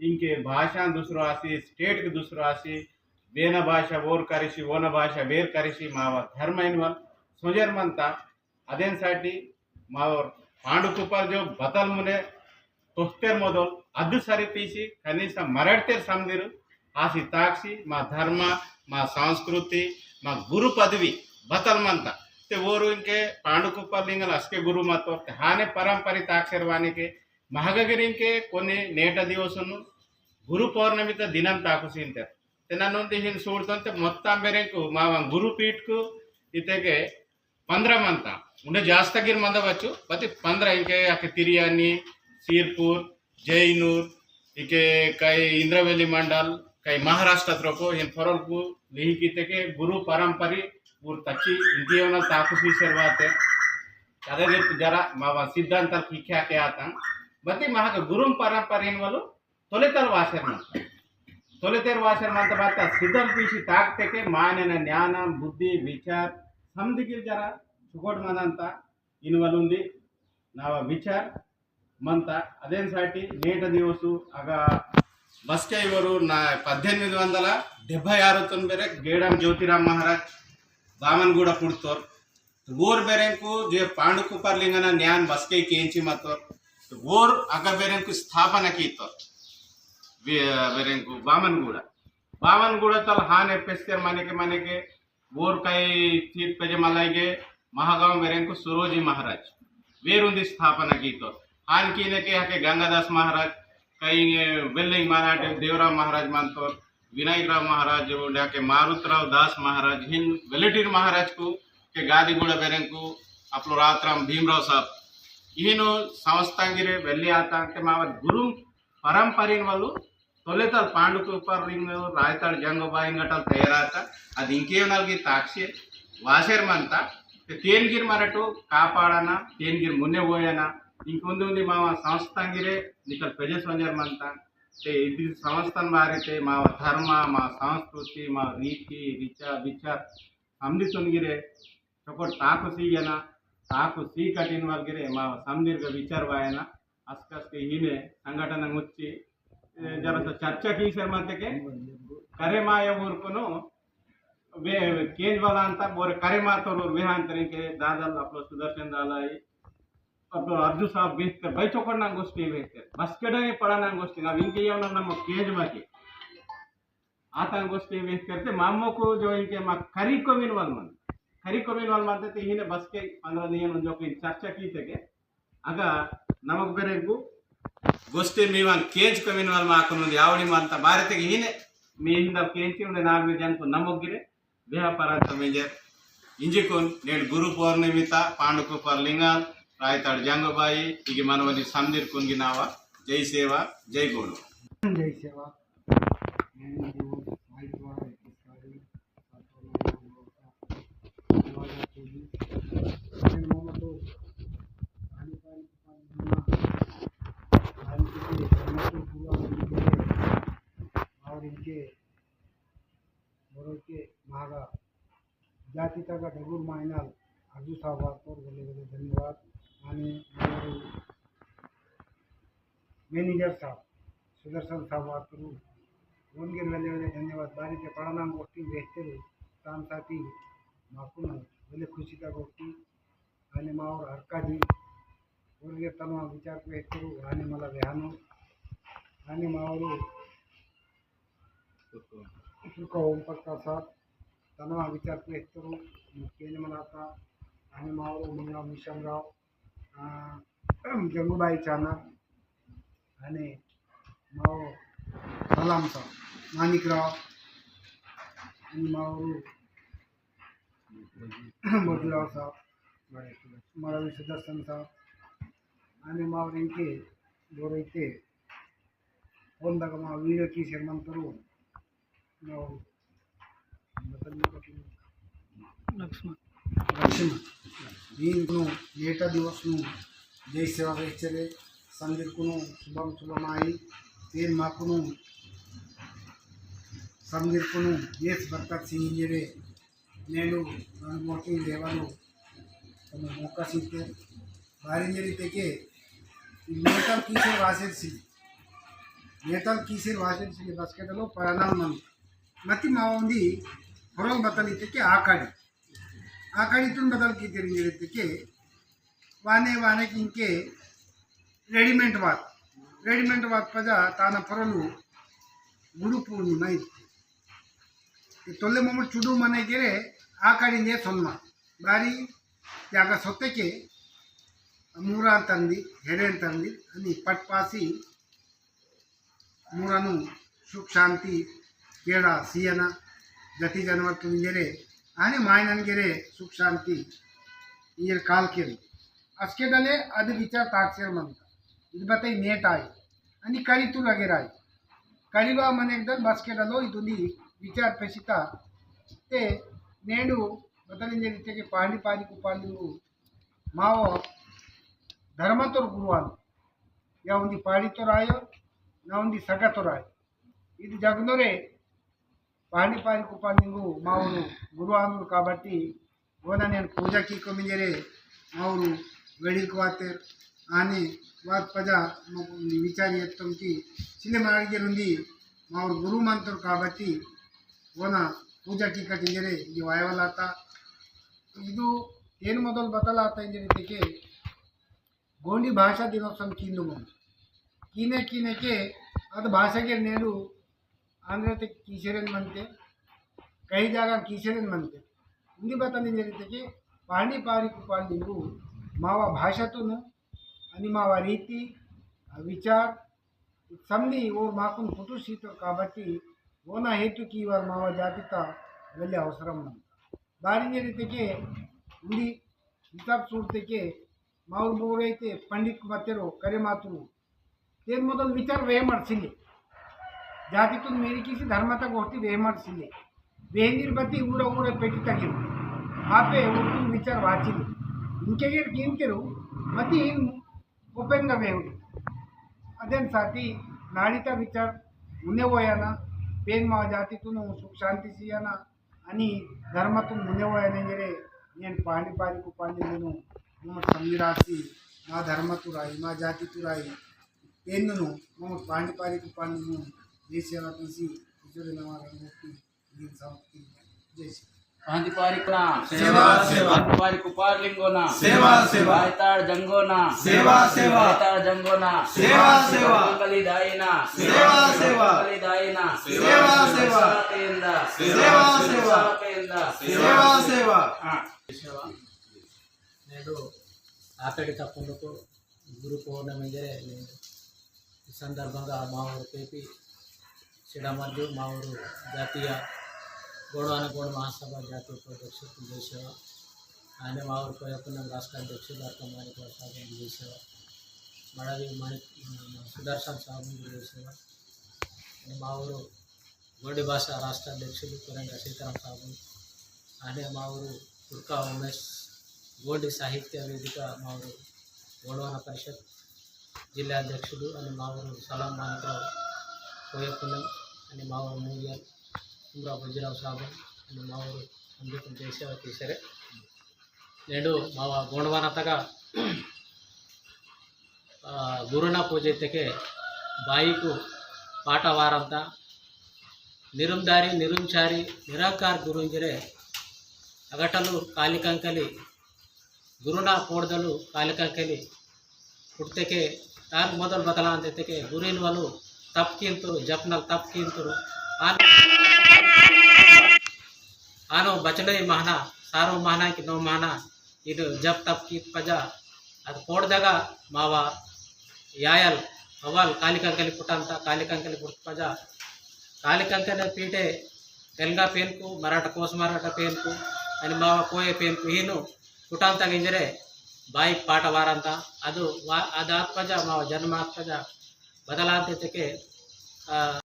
इंके भाषा दूसरो आसी, स्टेट के दूसरो आसी, बेना भाषा ओर करिसी, ओना भाषा बेर करिसी, मा धर्म इनवल सोजर मंता, अदेन साठी मावर पांडु कुपार जो बतल मुने तोहतेर मोदल अद्दु सरी पीसी कनीस मरड़तेर समदिरु आसी ताकसी मा धर्म, मा संस्कृति, मा गुरु पदवी बतल मंता। ते ओरु इंके पांडु कुपार लिंगल असके गुरु मतो ते हाने परंपरी ताकसेर वाने के महगगिर इंके कोने नेट दिवसनु गुरु पौर्णमी त दिनम ताकुसींते। तेना नुंदी हिन सूड़तंते मोत्ताम बेरेंकु मावा गुरु पीठकु इतेके पंद्रह मंता। उंडे जास्त गिर मंदवच्चु, बती पंद्रह इंके अके तिरियानी, सीरपुर, जैनूर, इके कई इंद्रवेली मंडल, कई महाराष्ट्र त्रोको, हिन फरलकु लिहिकितेके गुरु परंपरी उर तच्ची इंके ओनल ताकुसी सेरवाते। अदे जरा मावा सिद्धांतल किख्या के आता। बती महाग गुरुम परंपरीन वलु तोलेतल वासेर मंता। तोलेतेर वासेर मंता बाता सिद्धल पीसी ताकतेके मानेन ज्ञान, बुद्धि, विचार, समदिगिर जरा सुगोट मनंता इनवलुंदी नावा विचार मंता। अदेन साटी नेट दिवसु अगा बसके इवरु ना पद्देनिमिदि वंदला डेब्बै आरु तुन बेरे गेडाम ज्योतिराम महाराज बामनगुड़ा पुड़तोर। ओर बेरेंकु जे पांडुकुपर लिंगना न्यान बसके केंची मतोर। ओर अगा बेरेंकु स्थापना कीतोर। बे-, बेरेंकु बामनगुड़ा। बामनगुड़ा तल हाने पेस्तेर मनेके मनेके ओर कई तीत पेजे मलाइगे महागांव बेरेंकु सुरोजी महाराज। वेरुंदी स्थापना कीतोर। हान कीनेके हके गंगादास महाराज, कई वेल्लिंग मानाटे देवराम महाराज मानतोर। विनायकराव महाराज, उंडे के मारुतराव दास महाराज, हिन वेलेटिर महाराज कु के गादीगुड़ा बेरेंकु अपलो रातराम भीमराव साहब। इहिनो संस्थांगिरे वेल्ली आता के मावर गुरु परंपरिन वालु तोलेतल पांडुकुपर लिंग रायताड़ जंगोबाई गटल तैयार आता। अद इंके नलगी ताक्षे वासेर मंता। ते तेनगिर मरटो कापाड़ना, तेनगिर मुन्ने बोयना, इंकुंदे उंदी मावा संस्थांगिरे निकल पेजे सोंजर मंता। ते इदी संस्थान बारे ते मा धर्म, मा संस्कृति, मा रीति, रिचा, विचार, समदी तुनगिरे, चोकोट ताको सीगेना, ताको सी कठिन वर्गिरे, मा समदीर्घ विचार वायना, असकस के हीने संगठन मुच्ची, ए, जरा सा चर्चा की सर मत के, करे माया ऊरकुनो, वे, केंज वाला अंता, बोरे करे मातोर विहान तरीके, दादल अपलो सुदर्शन दालाई, अपलो अर्जु साहब बेहतर, भाई चोकोट ना गोष्ठी बेहतर, बस केड़ा ये पड़ा ना गोष्ठी, ना विंके ये उन्होंने नमो केंज माके। आता गोष्ठी वेहतेरते मामोकु जो इंके मा करी को मिनवाल मन, करी को मिनवाल मन ते हिने बसके पंद्रह दिन उन जो की चर्चा कीतेके अगा नमक बेरेंकु गोष्ठी मीवान केंज को मिनवाल मा अकुन उंदी आवड़ी मंता बारे ते हिने मी हिंदा केंज की उंडे नाग में जन को नमक गिरे व्यापार तमेंजे इंजिकुन नेड गुरु पौर्णिमिता पांडुकुपर लिंगाल रायताड़ जंगोबाई इगे मनवली समदीर कुन गिनावा। जय सेवा, जय गोंडवाना। जय सेवा। और इनके बरोके महागा जाति तगा डगुर माइनाल अर्जु साहब वातोर वेले वेले धन्यवाद। आने माननीय manager साहब सुदर्शन साहब वातोर ओनगे वेले वेले धन्यवाद। बारी ते पड़ना गोष्ठी वेहतेर तान साथी माकुन वेले खुशी का गोष्ठी। आने मावर हरका जी ओनगे तनवा विचार वेहतेर आने मला वेहानो आने मावर सुख ओम प्रकाश साहब तनवा विचार वेहतेर मुख्यने मनाता। आने मावर मंगा मिशनराव, आ, जंगूबाई चाना, आने मावर सलाम साहब, मानिकराव, आने मावर मोतीराव साहब, मरावी सुदर्शन साहब, आने मावर इनके बोरैते फोन दगा मा वीडियो की शर्मन करू। लक्ष्मण। लक्ष्मण। नीन कुनु नेटा दिवस नु जय सेवा वेहचेरे समदीर कुनु शुभम शुभम आई। तेन माकुनु समदीर कुनु येस बरकत सिंह इंजेरे नेनु नन्ना मोटी लेवलु तनु मौका सीते बारी इंजेरी तेके नेतल कीसेर वासेर सी नेतल कीसेर वासेर सी बसकेटलो परानाल मन मती मावंदी फरक बतल इतेके आकाड़ी आकाड़ी तुन बतल की तेरी इंजेरी तेके वाने वाने किनके रेडीमेड वात रेडीमेड वात पजा ताना फरलु गुरु पूर्णिमा इत्ते। ते तोले ममड़ चुडू मने गेरे आकाड़ी ने सोनमा बारी त्यागा सोते के मूरा तंदी हेरेन तंदी अनि पटपासी मूरनु सुख शांति केड़ा सियना जति जानवर तुंजरे आने मायनन गेरे सुख शांति इंजर काल केन। अस्के डले अद विचार ताकसेर मंता। इद बताई नेट आय। अनि करी तू लगे राय। करीबा मन एकदम बसके डलो इदुनी विचार पेसिता। ते नेडू बतल इंजर इत्ते के पांडी पारी कुपाली मावो धर्मतोर गुरुवान। या उन्दी पाड़ीतोर आयो, ना उन्दी सगातोर आयो। इद जगनोरे पानी पारी कुपानिंगु मावुरु गुरु आंदुर काबट्टी, ओना नेन पूजा कीको मिंजरे मावुरु वेड़िल कुवातेर, आने वात पजा म-, विचार येत्तम की सिले मार्गे रुंदी मावुरु गुरु मंतोर काबट्टी, ओना पूजा कीका इंजरे ये वायवलाता। इदु तेन मोदल बतलाता इंजरे तेके गोंडी भाषा दिनोत्सव किन्नु मन। किने किने के अद भाषा के नेडू आंध्र ते कीसेरन मनते, कई जागा कीसेरन मनते। हिंदी बतल इंजर इत्ते के पानी पारी कुपार लिंगु मावा भाषा तुनु, अनि मावा रीति, विचार, संधि ओर माकुन पुटु सीतो काबट्टी, ओना हेतु की वार मावा जातिता वेले अवसरम मंता। बारी इंजर इत्ते के उंदी हिसाब सूरते के माउर बोरैते पंडित मतेरो करे मातुरु। तेन मोदल विचार वेहमर सिले। जाति तुन मेरी किसी धर्मता गोष्ठी वेहमर सिले। वेहनीर बती ऊरा ऊरा पेटी तगिर। आपे उर्तुन विचार वाचिले। इनके गेर कीमतेरु मती इन ओपन गा वेहुरी। अदेन साथी नाड़ीता विचार उन्ने वोयाना, पेन मा जाति तुनु सुख शांति सियाना, अनि धर्मतु मुने वयनेंजरे नेन पांडी पारी कुपांडी मुनु मम समीरासी मा धर्मतुराई मा जातितुराई पेन्नुनु मम पांडी पारी कुपांडी मुनु जय सेवा तीसी इजोरे नवा रंगोटी दिन समाप्ति। जय सेवा। पांडी पारी कुना सेवा, सेवा। पांडी पारी कुपार लिंगोना सेवा, सेवा। रायताड़ जंगोना सेवा, सेवा। रायताड़ जंगोना सेवा, सेवा। कली दायना सेवा, सेवा। कली दायना सेवा, सेवा। पेंदा सेवा, सेवा। पेंदा सेवा, सेवा। हाँ। सेवा। नेडू आतड़ी तप्पुंडुकु गुरु पौर्णमी जरे नेडू। ई संदर्भंगा मावोर पेपी सिडामर्जु मावोर जातीय गोंडवाना गोंड महासभा जातीय उपाध्यक्ष जय सेवा। आने मावोर कोयकुन्नम राष्ट्र अध्यक्ष डॉक्टर माणिक साहब जय सेवा। मड़ावी माणिक सुदर्शन साहब जय सेवा। आने मावोर गोंडी भाषा राष्ट्र अध्यक्ष कोरंगा सीताराम साहब, आने मावोर कुर्का उमेश, गोंडी साहित्य वेदिका मावोर गोंडवाना परिषद जिल्हा अध्यक्ष, आने मावोर सलाम मानिकराव कोयकुन्नम, आने मावोर मूल्य कुमरा बज्जीराव साहब, आने मावोर संदीप जय सेवा केसरे। नेडू मावा गोंडवाना तगा आ, गुरुना पूजे तेके बाईकु पाटा वारंता निरुमदारी, निरुमचारी, निराकार गुरुंजरे अगटलु कालिकंकली गुरुना पोड़दलु कालिकंकली पुट्टेके तान मोदल बतलांते तेके गुरुइन वालु तप कींतुरु, जपनल तप कींतुरु। आन-, आनो बचनोई महना, सारो महना की नौ महना, इद जप तप की पजा, अद पोड़ दगा मावा यायल, अवल कालिकंकली पुटंता, कालिकंकली पुट पजा, कालिकंकने पीटे तेलंगा पेनकु, मराठा कोस मराठा पेनकु, अनि मावा कोये पेनकु, हीनु पुटंता गिंजरे, बाई पाटा वारंता, अदु वा-, अद आत पजा, मावा जन्म आत पजा, बदलांते तेके, आ,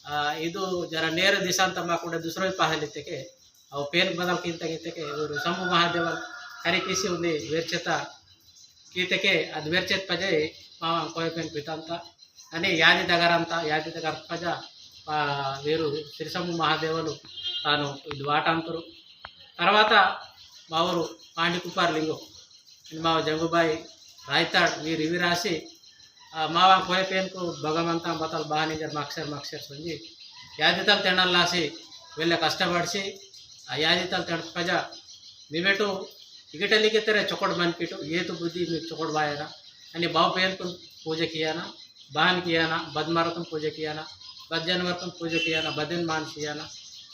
आ, इदु जरा नेर दिशांत माकुड़े दूसरो ही पहल इत्तेके, अव पेन बदल किंतक इत्तेके, उरु शंभु महादेवन करी किसी उन्दी वेर्चेता कीतेके, अद वेर्चेत पजे, मावा कोय पेन पितांता, अनि यादी दगरंता, यादी दगर पजा, आ, वेरु श्री शंभु महादेवनु तानु इदु वाटंतुरु। तरवाता मावोर पांडी कुपार लिंगो अनि मावा जंगुबाई रायताड़ वीर इवी रासी, आ, मावा कोय पेनकु भगवंता बतल बहानी जर मक्सर मक्सर संजी। यादितल तेणल लासी वेले कष्टपड़सी, आ, यादितल तेण पजा मिमेटु इगटलिके तेरे चोकड़ मन पीटु, ये तो बुद्धि में चोकड़ बायना, अनि बाव पेनकु पूजा कियाना, बहन कियाना, बद मरतम पूजा कियाना, बद जानवरतम पूजा कियाना, बदन मान सियाना,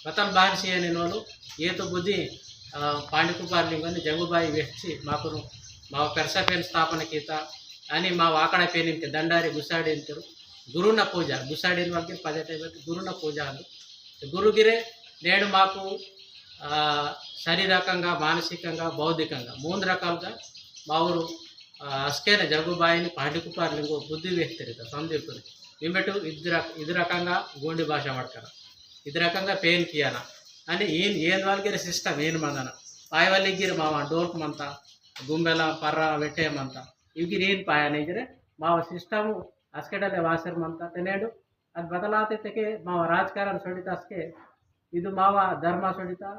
बतल बहन सियाने नोलु, ये तो बुद्धि, आ, पांडी कुपार लिंगोन जंगुबाई वेहची, माकुनु, माव पेरसा पेन स्थापन कीता, अनि माव आकड़ा पेन इनके दंडारी गुसाड़ी इंतरु, गुरुना पूजा, गुसाडिन वाक्य पदटे गुरुना पूजा अंदु। गुरुगिरे नेडु माकु, आ, शारीरकंगा, मानसिकंगा, बौद्धिकंगा मूंद रकालुगा मावुरु, आ, अस्केन जंगुबाईनि पांडिकुपार लिंगो बुद्धि वेहतेरिता संदीपुनि। इम्बेटु इद रक-, इद रकंगा गोंडी भाषा वड़कना, इद रकंगा पेन कियाना। अनि ईन, ईन वालगिरे system ईन मंदना। पायवालिगिरे मावा डोल्क मंता, गुंबेला पर्रा वेटे मंता। इवगिरे ईन पायाना इगिरे मावा system अस्केडले वासर मंता। तेनेडु अद बदलाते तेके मावा राजकारण सोडिता अस्के, इदु मावा धर्म सोडिता,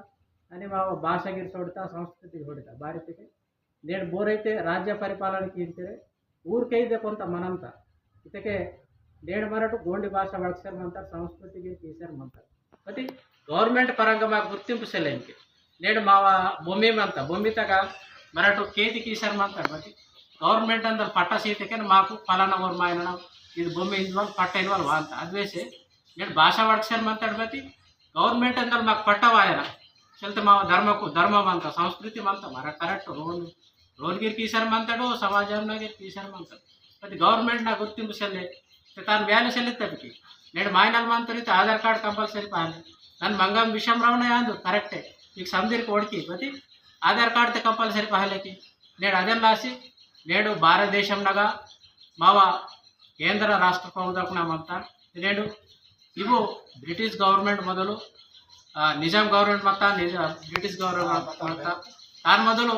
अनि मावा भाषागिर सोडिता, संस्कृति सोडिता। बारी तेके नेड बोरैते राज्य परिपालन कींतेरे ऊर कैदे कोंत मनंता। इतके नेड मरटु गोंडी भाषा वड़कसर मंतर, संस्कृति गिर कीसर मंतर। बति government परंग माकु गुर्तिंपु सेले इंके। नेड मावा भूमि मंता, भूमि तगा मरटु केति कीसर मंतर। बति government अंदर पट्टा सीतेके माकु फलाना ओर मायना इद भूमि इंदवल पट्टा इंदवल वांता। अद्वेसे नेड भाषा वड़कसर मंतर। बति government अंदर माकु पट्टा वायना। चलते मावा धर्मकु धर्म मंता, संस्कृति मंता, मरा correct रोन, रोन गिर कीसर मंतडो, समाज नगिर कीसर मंतडो। बति government ना गुर्तिंपु सेले, ते तान value सेले तबकी। नेड मायनल मंतरी ते आधार कार्ड compulsory पाले। नन मंगम विषम रावना आंदु, correct है। इक समदिर कोड़की, बति आधार कार्ड ते compulsory पाले की। नेड अदन लासी, नेडु भारत देशम नगा मावा केंद्र राष्ट्र पौदकना मंता। नेडु इवो British government मोदलु, आ, निजाम government मत्ता, निजा-, British government मत्ता, तान मोदलु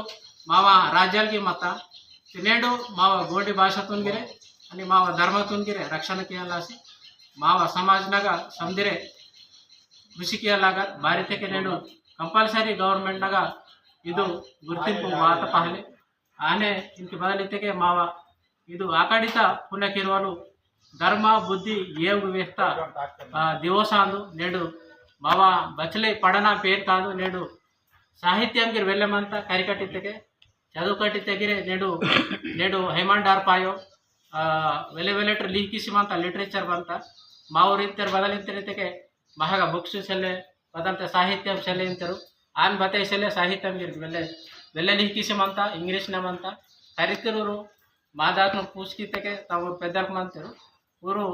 मावा राज्यालगी मत्ता। नेडु मावा गोंडी भाषा तुनगिरे, अनि मावा धर्म तुनगिरे रक्षण कियालासी, मावा समाज नगा समदिरे कृषि कियालागा। बारी तेके नेडु compulsory government नगा इदु गुर्तिंपु वात पहले। आने इनके बदल इत्तेके मावा इदु आकाडिता पुण्यकिरवलु धर्म बुद्धि योग वेहता, आ, दिवस आंदु। नेडु मावा बचले पड़ना पेन कांदु। नेडु साहित्यम गिर वेल्ले मंता करिकट इत्तेके, चदु कट इत्तेगिरे नेडु, नेडु हेमंडार पायो, आ, वेले वेलेटर लिहिकिसी मंता, literature मंता। मावोर इत्तेर बदल इत्तेर इत्तेके महगा books सेले, बदलते साहित्यम सेले इंतेरु। आन बते सेले साहित्यम गिर वेले, वेले लिहिकिसी मंता, English न मंता। करितेरुरु मादातनु पूछकितेके तवोर पेदल मंतेरु। उरु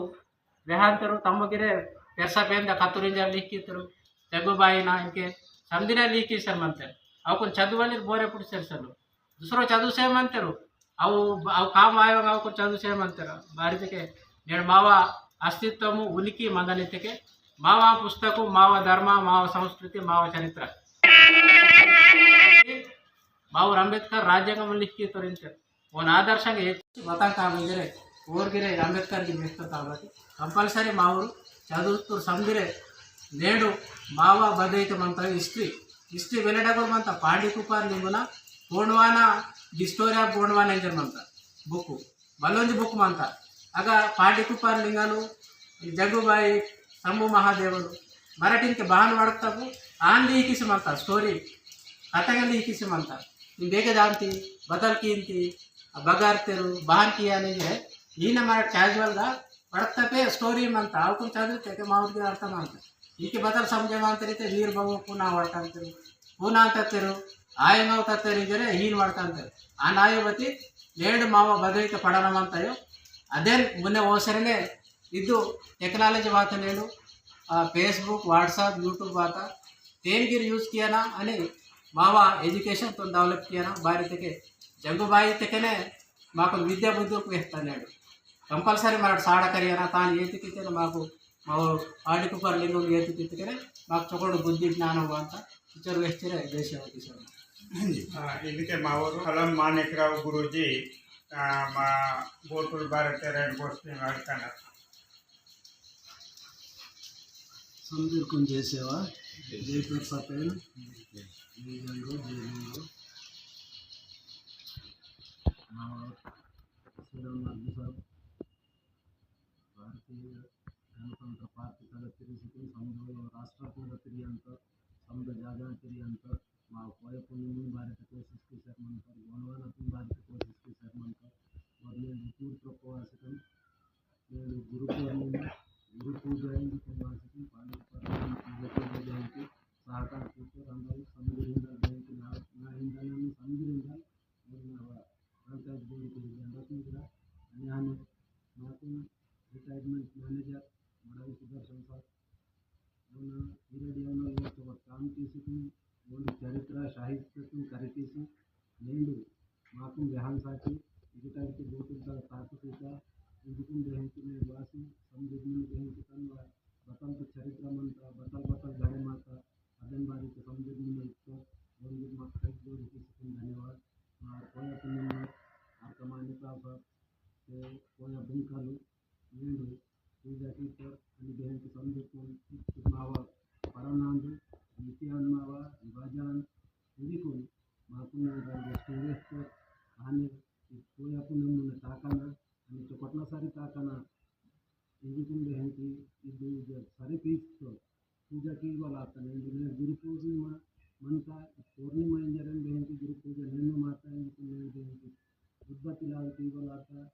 वेहांतेरु तम्मगिरे पेरसा पेंदा खतुरिंजा लिहिकितेरु। जंगुबाई ना इंके समदिना लिहिकिसर मंतेरु। अवकुन चदुवालिर बोरे पुटिसेर सलु। दूसरो चदु से मंतेरु। अव, अव काम आयो अवकुन चदु से मंतेरु। बारी तेके नेड मावा अस्तित्वमु उनिकि मंदनितेके मावा पुस्तकु, मावा धर्म, मावा संस्कृति, मावा चरित्र। बाबा अंबेडकर राज्यांगम लिखितोर इंतेरु। ओन आदर्शंगा एच्चि बता काबिंजरे, ओर गिरे अंबेडकर गिर मेहतर काबट्टी, compulsory मावोर चदुवतोर समदिरे, नेडु मावा बदैते मंता history, history वेलेडगोर मंता पांडी कुपार लिंगोना, Gondwana the story of Gondwana इंजर मंता book, बल्लोंजी book मंता। अगा पांडी कुपार लिंगलु, जंगुबाई, शंभु महादेवलु, मराठीन के बहान वड़कतपु, आन लिहिकिसी मंता story, कथागा लिहिकिसी मंता। इन बेगे दांती, बदल कींती, आ बगारतेरु, बहान किया नहीं है। इन मराठ casual गा वड़कतपे story मंता, अवकुन चदुवतेके मावोर गिर अर्थ मंता। इनके बदल समझे मंतेर इत्ते वीर बाबू पुना वड़कंतेरु, पुना तत्तेरु, आयंगा तत्तेरु जरे हीन वड़कंतेरु। आन आयो बती, नेड मावा बदैते पड़ना मंता यो। अदेन मुन्ने ओसरने इदु technology वाता नेडु, आ, Facebook, WhatsApp, YouTube वाता, तेन गिर use कियाना अनि मावा education तोन develop कियाना। बारी तेके जंगुबाई तेकेने माकु विद्या बुद्धि वेहता नेडु। Compulsory मराठ साड़ा करियाना तान एतिकितेने माकु, मावो पांडी कुपार लिंगो एतिकितेने माकु चोकोड़ बुद्धि ज्ञान वांता। इचर वेहचेरे जय सेवा किशोर। हाँ जी। हाँ, इनके मावोर कलम मानिकराव गुरुजी, आ, मा गोटुल बारे तेरे गोष्ठी में अड़कना। समदीर कुन जय सेवा, जय पेरसा पेन, जय जंगो, जय लिंगो। और श्री राम मार्ग साहब, भारतीय गणतंत्र पार्टी तगा तिरिसिकुन समदो राष्ट्र तगा तिरियंत, समदो जागा तिरियंत, मा कोय पुलिंग बारे कोशिश की शर्मंत, गोंडवाना बारे कोशिश की शर्मंत, और मैं पूर्ण प्रवासिकन, मैं गुरु पूर्णिमा, गुरु पूजा इंदु प्रवासिकन, पांडव पूजा जयंती, सहकार क्षेत्र, रंगल, समुद्र इंदल जयंती, ना, ना इंदल, समुद्र इंदल, और ना, पंचायत बोर्ड के जंडा की जरा, अन्यान, मातुम, एक एडवर्टाइजमेंट मैनेजर मड़ावी सुदर्शन साहब, ओना पीरियड येवना लोग तो काम कीसी तुम, ओन चरित्र साहित्य तुम करी कीसी, नेंडु माकुम बेहान साची, इजटाल के दो तीन साल ताकु सीता, इजकुम बेहन की ने वासी, समझ में बेहन की तनवा, बतल तो चरित्र मंता, बतल बतल घड़े माता, अदन बारी के समझ में इत्तो, ओन मत खरीद दो कीसी तुम धन्यवाद। और कोया पुनेम आर कमाने का बाप ते कोया बुंकालु नींडु पूजा कीतर अनि बेहन के संदर्भ मावा परनांदु नित्यान मावा विभाजन इदिकुन माकुन गंगे स्टेवेस्तर आने कोया पुनेम ताकना अनि चोकटना सारी ताकना इदिकुन बेहन की इदु जब सारी पीस तो पूजा की वाला आता नहीं, जिन्हें गुरु पूर्णिमा मनता, पूर्णिमा इंजरन बहन की गुरु पूजा नेनु माता है, इनको नेनु बहन की बुद्धा पिलाव की वाला आता,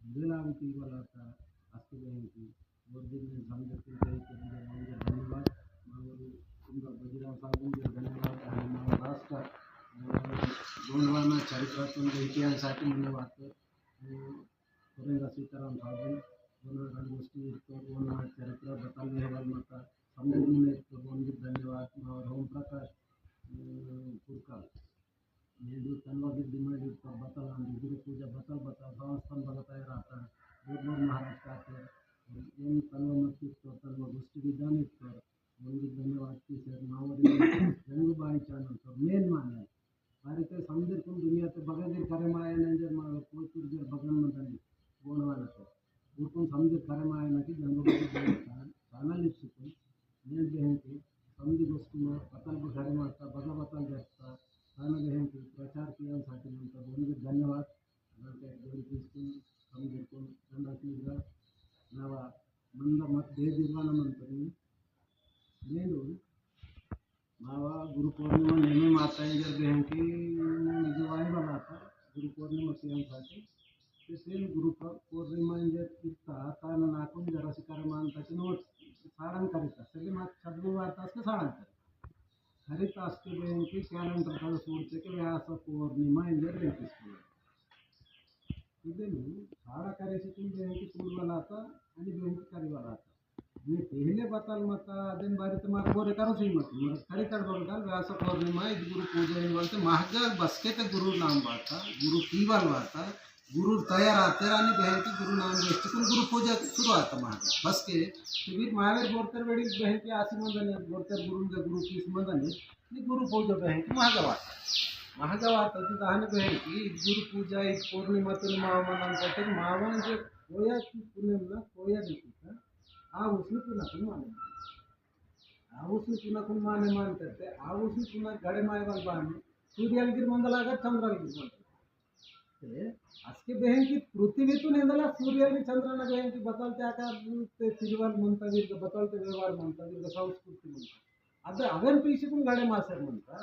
बेलाव की वाला आता, अस्ति बहन की, और दिन में समझ के गए तो मुझे बहुत धन्यवाद। मावरू तुमका बजीराव साहब को धन्यवाद, और हमारा राष्ट्र, और गोंडवाना चरित्र तुम इतिहास आके मुझे बात कर, कोरेंगा सीताराम साहब, ओना रंग गोष्ठी इत्तो, ओना चरित्र बताल व्यवहार मता, समझ में इत्तो, ओनगी धन्यवाद, और ओम प्रकाश, अ, पुरकाल। नेंडु तनवा गिर दिमाग इत्तो, बताल आंदु, गुरु पूजा बताल, बताल, संस्थान बगताय रहता, बोर बोर महाराज का आते, और ओन तनवा मत इत्तो, तनवा गोष्ठी विधान इत्तो, ओनगी धन्यवाद की sir, Maori, Jangu by channel, तो main माने, बारी ते समझर कुन दुनिया ते बगन दिर करे माया नंजर मा कोचुर जर बगन मंदनी गोंडवाना ते। उरकुन समझर करे माया ना कि जंगो बगन दिर चान-, चानल लिप सुकुन। नेन बेहन की समझ गोष्ठी में पतल बु घरे माता, बगा बतल जस्ता। ताना बेहन की प्रचार किया साथी मंता बोली के धन्यवाद। अगर ते बोली किसकुन समझर कुन गंडा चीज गा। नवा मंदा मत दे दिवाना मंतनी। नेन मावा गुरु पूर्णिमा नेमे माता इंजर बेहंकी निजवाई वाला था। गुरु पूर्णिमा के हम साथे। ते सेम गुरु प-, पूर्णिमा इंजर कित्ता तान नाकुन जरा सिकार मान तक नोट साड़न करिता। सभी मात छदगो वार्ता से साड़न करिता। हरित अस्के बेहंकी calendar का सूरते के व्यास पूर्णिमा इंजर बेहंकी स्कूल। इदेनु साड़ा करे से तुम बेहंकी सूर वाला था, अनि बेहंकी करी वाला था। ये पहले बताल मता, अदेन बारी ते मार बोरे करो सही मत, मर खड़ी कर बोल डाल, व्यास पौर्णिमा, इद गुरु पूजा इन बोलते, महगा बसके ते गुरु नाम बाता, गुरु कीवाल बाता, गुरु तैयार आते रानी बहन की गुरु नाम बेचते, कुन गुरु पूजा शुरू आता महगा, बसके, तो फिर महावीर बोरकर बड़ी बहन की आसी मंदन, बोरकर गुरु उनका गुरु की मंदन, ये गुरु पूजा बहन की महगा बाता। महगा बाता, तो दहन बहन की, इद गुरु पूजा, इद पौर्णिमा, तो मावा मनन करते, मावा जे कोया की पुनेम ना, कोया रीति का, आ उसने पुना कुन माने। आ उसने पुना कुन माने मानते थे, आ उसने पुना गड़े माय वाल बाने, सूर्याल गिर मंदल आगर, चंद्राल गिर मंदल। ते, अस्के बेहन की पृथ्वी तो नेंदला, सूर्याल गिर चंद्राल बेहन की बतलते आकार ते तिरुवाल मंता गिर, बतलते व्यवहार मंता गिर, संस्कृति मंता। अद अवेन पीछे कुन गड़े मासर मंता,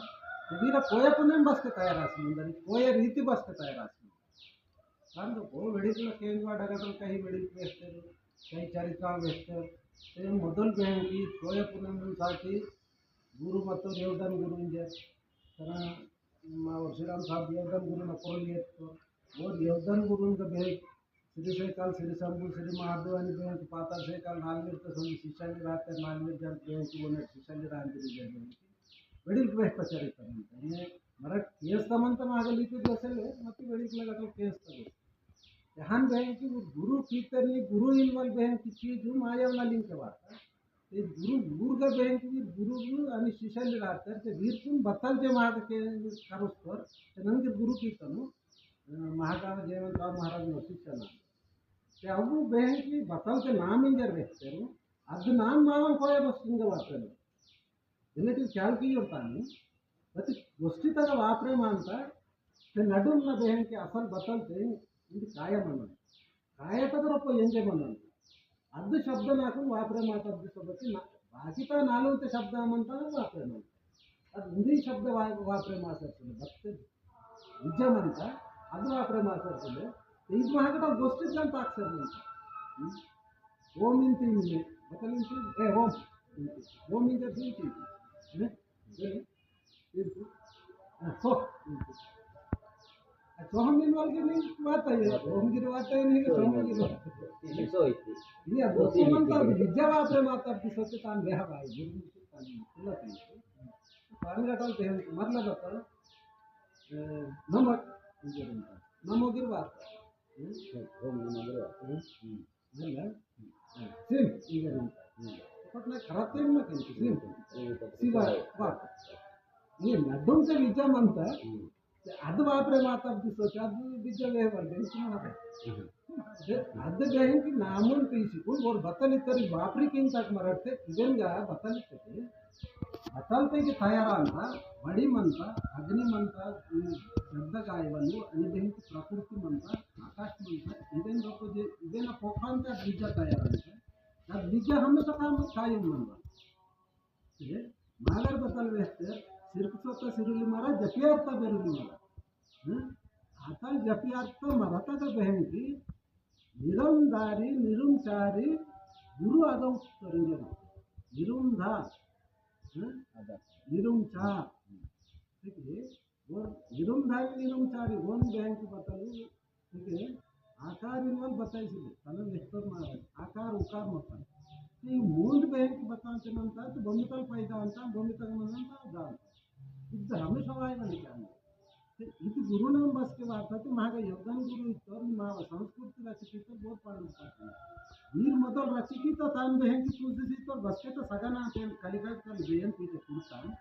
ते वीरा कोया पुनेम बसके तैयार आस मंता, कोया रीति बसके तैयार आस मंता। कारण तो वो वेड़िकला केंजवा डगटल कहीं वेड़िक वेस्टर, कहीं चरित्रा वेस्टर, ते मोदल बेहंकी कोया पुनेम साटी गुरु मत्तो देवदान गुरु इंजर। तना मा श्रीराम साहब देवदान गुरु न पोरल येतो, वो देवदान गुरु इंजर बेहंक श्री सेकाल, श्री शंभु, श्री महादेव अनि बेहंक पाताल सेकाल नालगेर तो संग शिष्याली राते नालगेर जन बेहंक वो ने शिष्याली राम गिरी जन। वेड़िक वेहता चरित्र मंता। ये मरा केस तमंता मागा लिपि दोसले, मत्ती वेड़िक लगा तो केस तगो। यहान बहन की वो गुरु की तरनी, गुरु इनवल बहन की चीज जो माया वाला लिंक वाता। ते गुरु, गुरु का बहन की गुरु, गुरु अनि शिष्याली रातर, ते वीर तुम बतल ते मागा के करोस्तर, ते नंगे गुरु की तनु, अ, महाकाल जयवंत राव महाराज नो शिष्य ना। ते अबु बहन की बतल ते नाम इंजर वेहतेरु, अद नाम मावा कोया बस इंजर वातेरु। इन्हें ख्याल की योर तानी, बति गोष्ठी तक वापरे मानता, ते नडुम न बेहन के असल बतल ते, इंद काया मनन। काया तक रोपो यंगे मनन। अद्द शब्द नाकुन वापरे माता अद्द शब्द की ना, बाकी ता नालुंग ते शब्द मंता वापरे मानता। अद उंदी शब्द वा-, वापरे माता सुने, बत्ते निजमंता, अद वापरे माता सुने, ते इद महाकटा गोष्ठी जन ताक सर मंता। हम्म? ओम इंती इंती, बतल इंती, ए, ओम इंती, ओम इंती, इंती, ने? ने? इंती। आ, सो, इंती। सोहम दिन वाल के नहीं बात है, सोहम गिर बात है, नहीं सोहम गिर बात है। ये अब वो तो मन तो विद्या बाप रे माता की सोचे तान बेहा भाई, गुरु की तान तुला तान। पानी का टाल पे मतलब होता है, नमक, नमक गिर बात है। ओम नमः गिर बात है। सिम, इधर। पटना खराब टाइम में कहीं सिम। सीधा बात। ये नड्डम से विद्या मानता। ते अद बाप रे माता की सोच, अद विद्या ले वर दे, सुना दे। ते अद गहन की नामन पीसी को और बतल इतर बाप रे किन तक मरते, इधर गा बतल इतर। बतल ते के तैयार आंता, बड़ी मंता, अग्नि मंता, शब्द गायवनु, अनि बहन की प्रकृति मंता, आकाश मंता, इधर लोग जे, इधर ना पोखरान का विद्या तैयार आंता। तब विद्या हमेशा काम कायम मंता। ये मागर बतल वेहते, सिर्फ सोता सिरुली मारा, जपियारता बेरुली मारा। हम्म? आतल जपियारता मरता का बहन की, निरंधारी, निरंचारी, गुरु आगम करेंगे। निरंधार, हम्म? निरंचार। ठीक है? वो निरंधारी, निरंचारी, वन बहन की बतल ठीक है, आकार इनवल बताई सिले, तने वेहतर मारे, आकार उकार मत। तो ये मूंड बहन की बताते मनता, तो भूमितल पैदा अंता, भूमितल मनता, जानता। इद हमेशा वाई मन क्या है। तो इद गुरु नाम बस के बात है, तो महागा योगदान गुरु इत्तर, मावा संस्कृति रचित इत्तर, बहुत पालन करते हैं। वीर मदल रचित इत्तर, तान बहन की तुलसी सी इत्तर, बस के तो सगा नाम पे कलिका कर बेयन पीते कुर्ता।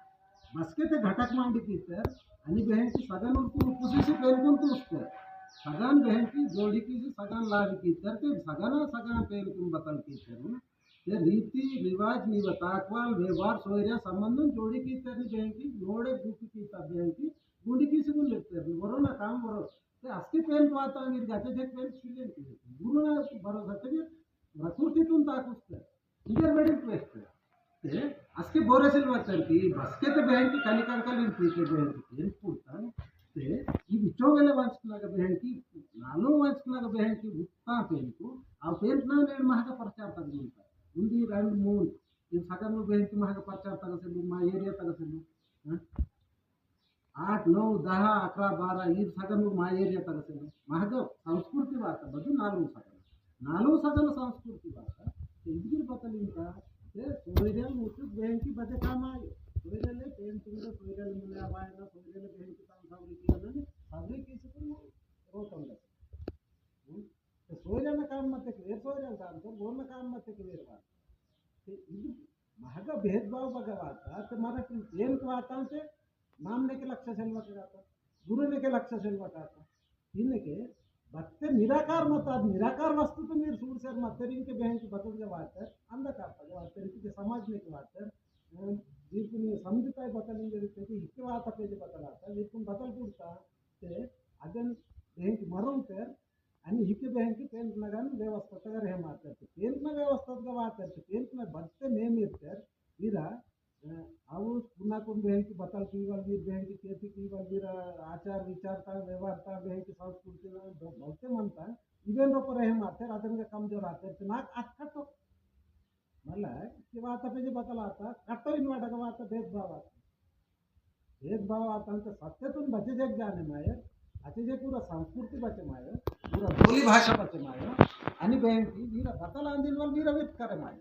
बसके ते घटक मांडी कीतर, अनि बहन की सगन उरकुन पुसी से पेनकुन तूस्तर। सगन बहन की जोड़ी की से सगन लाग कीतर, ते सगन सगन पेनकुन बतल कीतर। ते रीति रिवाज नी बताकवाल व्यवहार सोयरिया संबंधन जोड़ी कीतर नी बहन की, जोड़े गुपी कीतर बहन की, गुंडी की से गुन लेतर। वरो ना काम वरो। ते असके पेन वाता गिर जाते, देख पेन छुले। गुरु ना भरोसा ते प्रकृति तुम ताकुस्तर। इंटर मीडियम प्लेस पे। ते, असके बोरे सिल वचन की, बसके ते बहन की कलिकांकल इन पीते बहन की, पेन पुरता। ते, ई बिचो वेले वांचना का बहन की, नालो वांचना का बहन की, उत्ता पेन को, आ पेन ना नेड़ महका प्रचार तक मिलता। उन्दी रंड मून, इन सगन में बहन की महका प्रचार तक से लू, मा एरिया तक से लू। हाँ? आठ, नौ, दहा, अकरा, बारा, ईर सगन मा एरिया तक से लो। महग संस्कृति वाता, बदु नालू सगन। नालू सगन संस्कृति वाता। ते इदगिर बतल इंता, ते सोयरियल मुसुक बेंकी बदे काम आयो। सोयरियल पेन तुंगे, सोयरियल मुने आवायना, सोयरियल बेंकी तान सावरी किया नने, सावरी किसी को रोकन दे। हम्म? ते सोयरियल काम मत के, सोयरियल काम तो, बोन काम मत के, वेर बात। ते इद महग भेदभाव बगा वाता, ते मराठी पेन वाता ते नाम नेके लक्ष सेलवा काता, गुरु नेके लक्ष सेलवा काता। इनके बत्ते निराकार मत, अद निराकार वस्तु तो मीर सूर सर मत, तेरे इनके बहन की बतल के बात है, अंधकार का बात है, इनके समाज में की बात है, अ, जीव को नहीं समझता है बतल इंगे, क्योंकि इके बात पे जो बतल आता है, जीव को बतल पुरता, ते अदन बहन की मरों ते, अनि इके बहन की पेन नगन व्यवस्था तगर है मारते, पेन न व्यवस्था का बात है, पेन न बत्ते नेम इर्तर, इरा अ, आउ पुना कुन बेहन की बतल कीवल वीर, बेहन की खेती कीवल वीर, अ, आचार विचार ता, व्यवहार ता, बेहन की संस्कृति ता, ब-, बहुते मनता। इवेन रो पर रहे माते, रातन का कमजोर आते, तो नाक अटकटो। मतलब, कि बात पे जो बतल आता, कटो इन वाटा का बात भेदभाव आता। भेदभाव आता तो सत्य तुम बचे जग जाने माये, अच्छे जे पूरा संस्कृति बचे माये, पूरा बोली भाषा बचे माये, अनि बेहन की, वीर बतल आंदिल वाल वीर वित करे माये।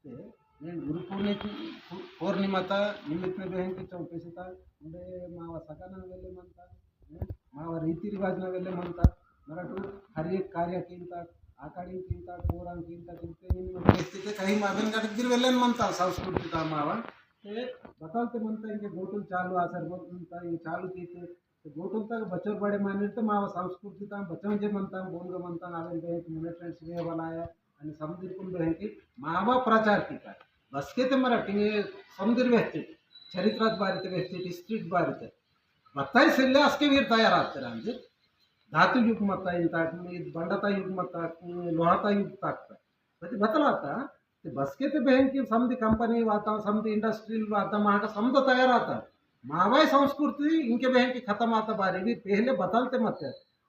ते, नेन गुरु पूर्णि-, पू-, पूर्णिमा ता निमित्त में बेहन की चौपेसी ता, उंडे मावा सगाना वेले मनता, हैं? मावा रीति रिवाज ना वेले मनता, मराठू हर एक कार्य कीनता, आकाड़ी कीनता, कोरांग कीनता, किनते इन व्यक्ति के कहीं मादन का दिग्गिर वेले मनता, संस्कृति ता मावा। ते, बतल ते मनता इनके गोटुल चालू आसर बोलता, ये चालू कीते, तो गोटुल तक बचोर बड़े मानिर तो मावा संस्कृति ता बचों जे मनता, बोन का मनता, आवेन बेहन की मिनट रेंट सिने वाला है, अनि समदिरकुन बेहंकी मावा प्रचार कीता। बसके ते मराठी में समदिर वेहते, चरित्रात बारिते वेहते, history बारिते। बताई सिल्ले असके वीर तैयार आते रांजे। धातु युग मता इन ताक, बंडता युग मता, लोहाता युग ताक। बति बतलाता, ते बसके ते बेहंकी समदि company वाता, समदि industrial वाता, माका समद तैयार आता। मावाई संस्कृति इनके बेहंकी खतम आता बारी, वीर पहले बतलते मत।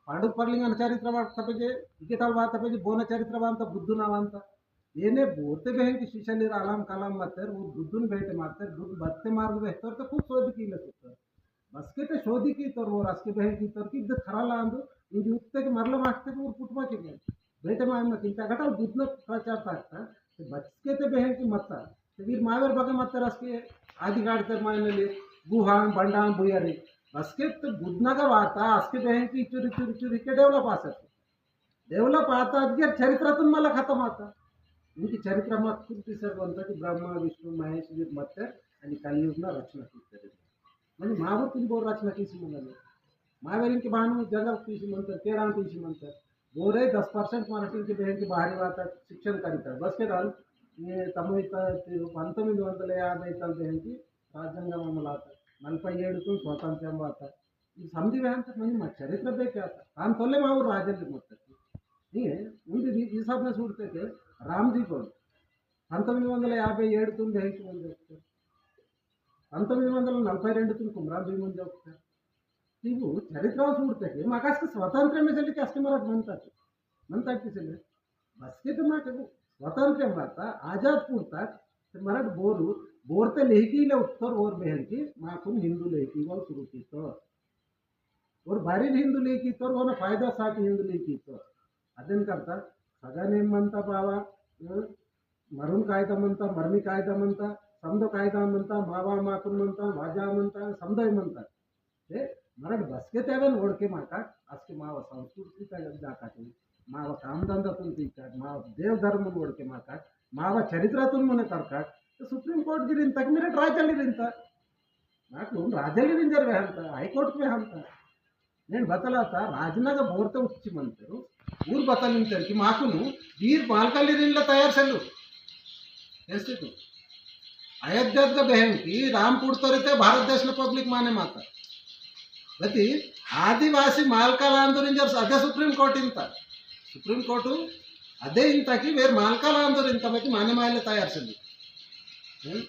पांडु परलिंगन चरित्र वाता पेजे, इकेटाल वाता पेजे, बोन चरित्र वांता, बुद्धुना वांता। येने बोते बेहन की शिशलिर आलाम कालाम मत्तर, वो बुद्धुन बेटे मत्तर, बुद्ध बत्ते मार्ग बेहतर तो खूब शोध कीले सुत्तर। बसके ते शोधी कीतोर, वो रसके बहन कीतोर कि इद्द खरा लांदु, इंजी उत्ते के मरला मास्ते के उर पुटमा के गए। बेटे मायम ना किंता घटा बुद्धना प्रचार ताकता, ते बसके ते बहन की मत्ता। ते वीर मावर बगे मत्ता रसके आदि गाड़ तर मायने ले, गुहां, बंडां, बुयारी। बसके ते बुद्धना का वाता, असके बहन की चुरी, चुरी, चुरी के develop आ सकते। Develop आता अदगे चरित्रतुन मला खतम आता। इनकी चरित्र मा कुर्ती सर बनता कि ब्रह्मा, विष्णु, महेश वीर मत्तर आणि कलयुग ना रचना कीतोर। म्हणजे मावर कुन बोर रचना कीसी मनले। मावर इनके बानु जंगल कीसी मंतर, केड़ा कीसी मंतर। बोरे दस percent मराठी के बहन के बाहरी वाता शिक्षण करीता। बस के डाल, ये तमुई ता, ते पंतोम्मिदि वंदला याभै तल बहन की राज्यांगम अमलाता। नलभै एडुतुन स्वातंत्र्यम वाता। इद समझी वेहंत मनी मा चरित्र बेके आता। तान तोले मावु राजल मोत्तकी। नहीं है, उंदी दी हिसाब में सूड़ते के राम जी को पंतोम्मिदि वंदला याभै एडुतुन देहकी मंदे। पंतोम्मिदि वंदला नलभै रेंडुतुन कुमराम भीमन जोक्ता। इवु चरित्र सूड़ते के माकस्क स्वातंत्र्य में चली के अस्के मरट मनता। मनता किसले? बसके ते माकु स्वातंत्र्य माता आजाद पुरता ते मरट बोरू, बोरते लेहकी ले उत्तर ओर बहन की माकुन हिंदू लेहकी वाल शुरू कीतोर। ओर बारी हिंदू लेहकी तोर, ओना फायदा साटी हिंदू लेहकी तोर। अदेन करता, सगाने मनता बावा, हं? मरुन कायदा मनता, मरमी कायदा मनता, समदो कायदा मनता, मावा माकुन मनता, वाजा मनता, समदो मनता। ते मरट बसके तेवन ओड़के माका, असके मावा संस्कृति का जाकाटे, मावा काम धंधा तुन तीकाट, मावा देव धर्म ओड़के माका, मावा चरित्र तुन मुने तरकाट, तो सुप्रीम कोर्ट गिरिन तक मेरे राजल गिरिन तक। नाकु राजल गिरिन जर वेहंता, हाई कोर्ट वेहंता। नेन बतलाता, राजनग बोरते उच्ची मंतेर, ऊर बतल इंतेर कि माकुनु वीर मालकालिरिनला तयार सेल्लु। ऐसे तो अयोध्यात का बहन की राम पुड़तोर इते भारत देश न पब्लिक माने माता। बती आदिवासी मालकाल आंदोलन जर अदे सुप्रीम कोर्ट इंता। सुप्रीम कोर्ट अदे इंता कि वेर मालकाल आंदोलन इंता बती माने मायले तयार सेल्लु। हं?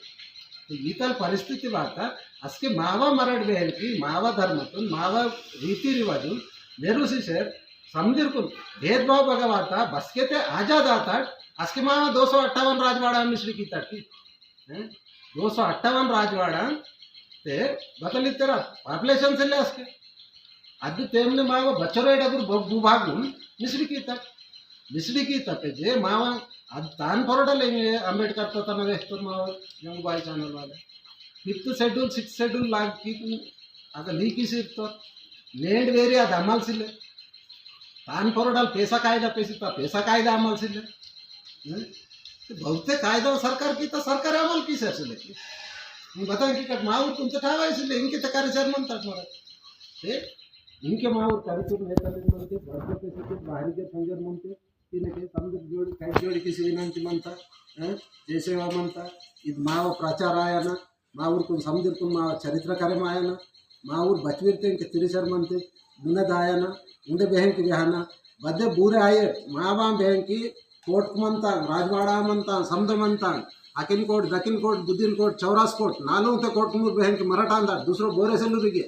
तो ईतल परिस्थिति वाता, असके मावा मरड़ बहन की, मावा धर्मतुन, मावा रीति रिवाजुन, नेरुसी से समझिरकुन, भेदभाव बगवाता, बसके ते आजाद आता, असके मावा दो सौ अट्ठावन राजवाड़ा मिश्री की तक की। हैं? दो सौ अट्ठावन राजवाड़ा ते बतल इत्तेरा, population सेल्ले असके। अद्दु तेमने मावा बच्चोरे डगुर ब-, भूभागुन मिश्री कीता। मिश्री कीता पे जे मावा अद तान पोरोडा लेंगे अम्बेडकर तो तना वेहतोर मावा जंगुबाई channel वाले। Fifth schedule, sixth schedule लाग की अगर लीकी सिर्फ तो land वेरी अद अमल सिले। तान पोरोडाल पैसा कायदा पैसे ता पैसा कायदा अमल सिले। हैं? तो बहुते कायदा सरकार की तो सरकार अमल की सर से लेके। हम बताएं कि कट माहौल तुम तो ठावा इसलिए इनके तो कार्य सर मन तक मरा। ते इनके माहौल कार्य तुम नेता लोग मन के घर के पैसे के बाहरी के संजर मन के इनके समझ जोड़, कई जोड़ किसी विनंती मनता, हैं? जय सेवा मनता, इद माव प्रचार आया ना, मावुर कुन समदिर कुन मा चरित्र करे मायना, मावुर बचविर ते इनके तिरिसर मनते, मुने दायना, उंडे बेहन की बेहना, बदे बूरे आये, मावाम बेहन की कोट मनता, राजवाड़ा मनता, समद मनता, अकिन कोट, दकिन कोट, बुद्धिन कोट, चौरास कोट, नालुंग ते कोट मुर बेहन की मराठान दा, दूसरो बोरे से लुरिगे।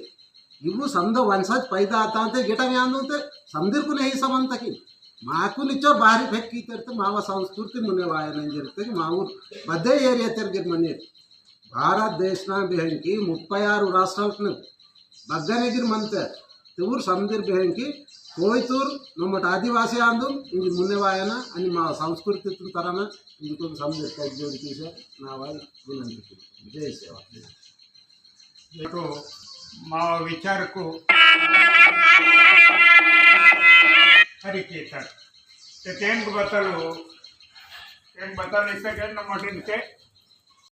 इबु समद वंशज पैदा आता ते गिटा व्यांदु ते समदिर कुन ही समन तकी। माकुन इचो बाहरी फेंक की तरते मावा संस्कृति मुने वायना इंजरते मावुर बदे area तेरगे मने। भारत देश ना बेहन की मुप्पै आरु राष्ट्रलकु बग्गने गिर मंते। तेवुर समदिर बेहन की कोयतुर नमट आदिवासी आंदुम इंजि मुन्ने वायना अनि मा संस्कृति तुन तरना इंजि कोन समदिर कई जोड़ कीसे नावाल विनंती की। जय सेवा। तो मा विचार को हरिकेतर। ते तेंग बतलो, तेंग बतल इसे के नमट इनके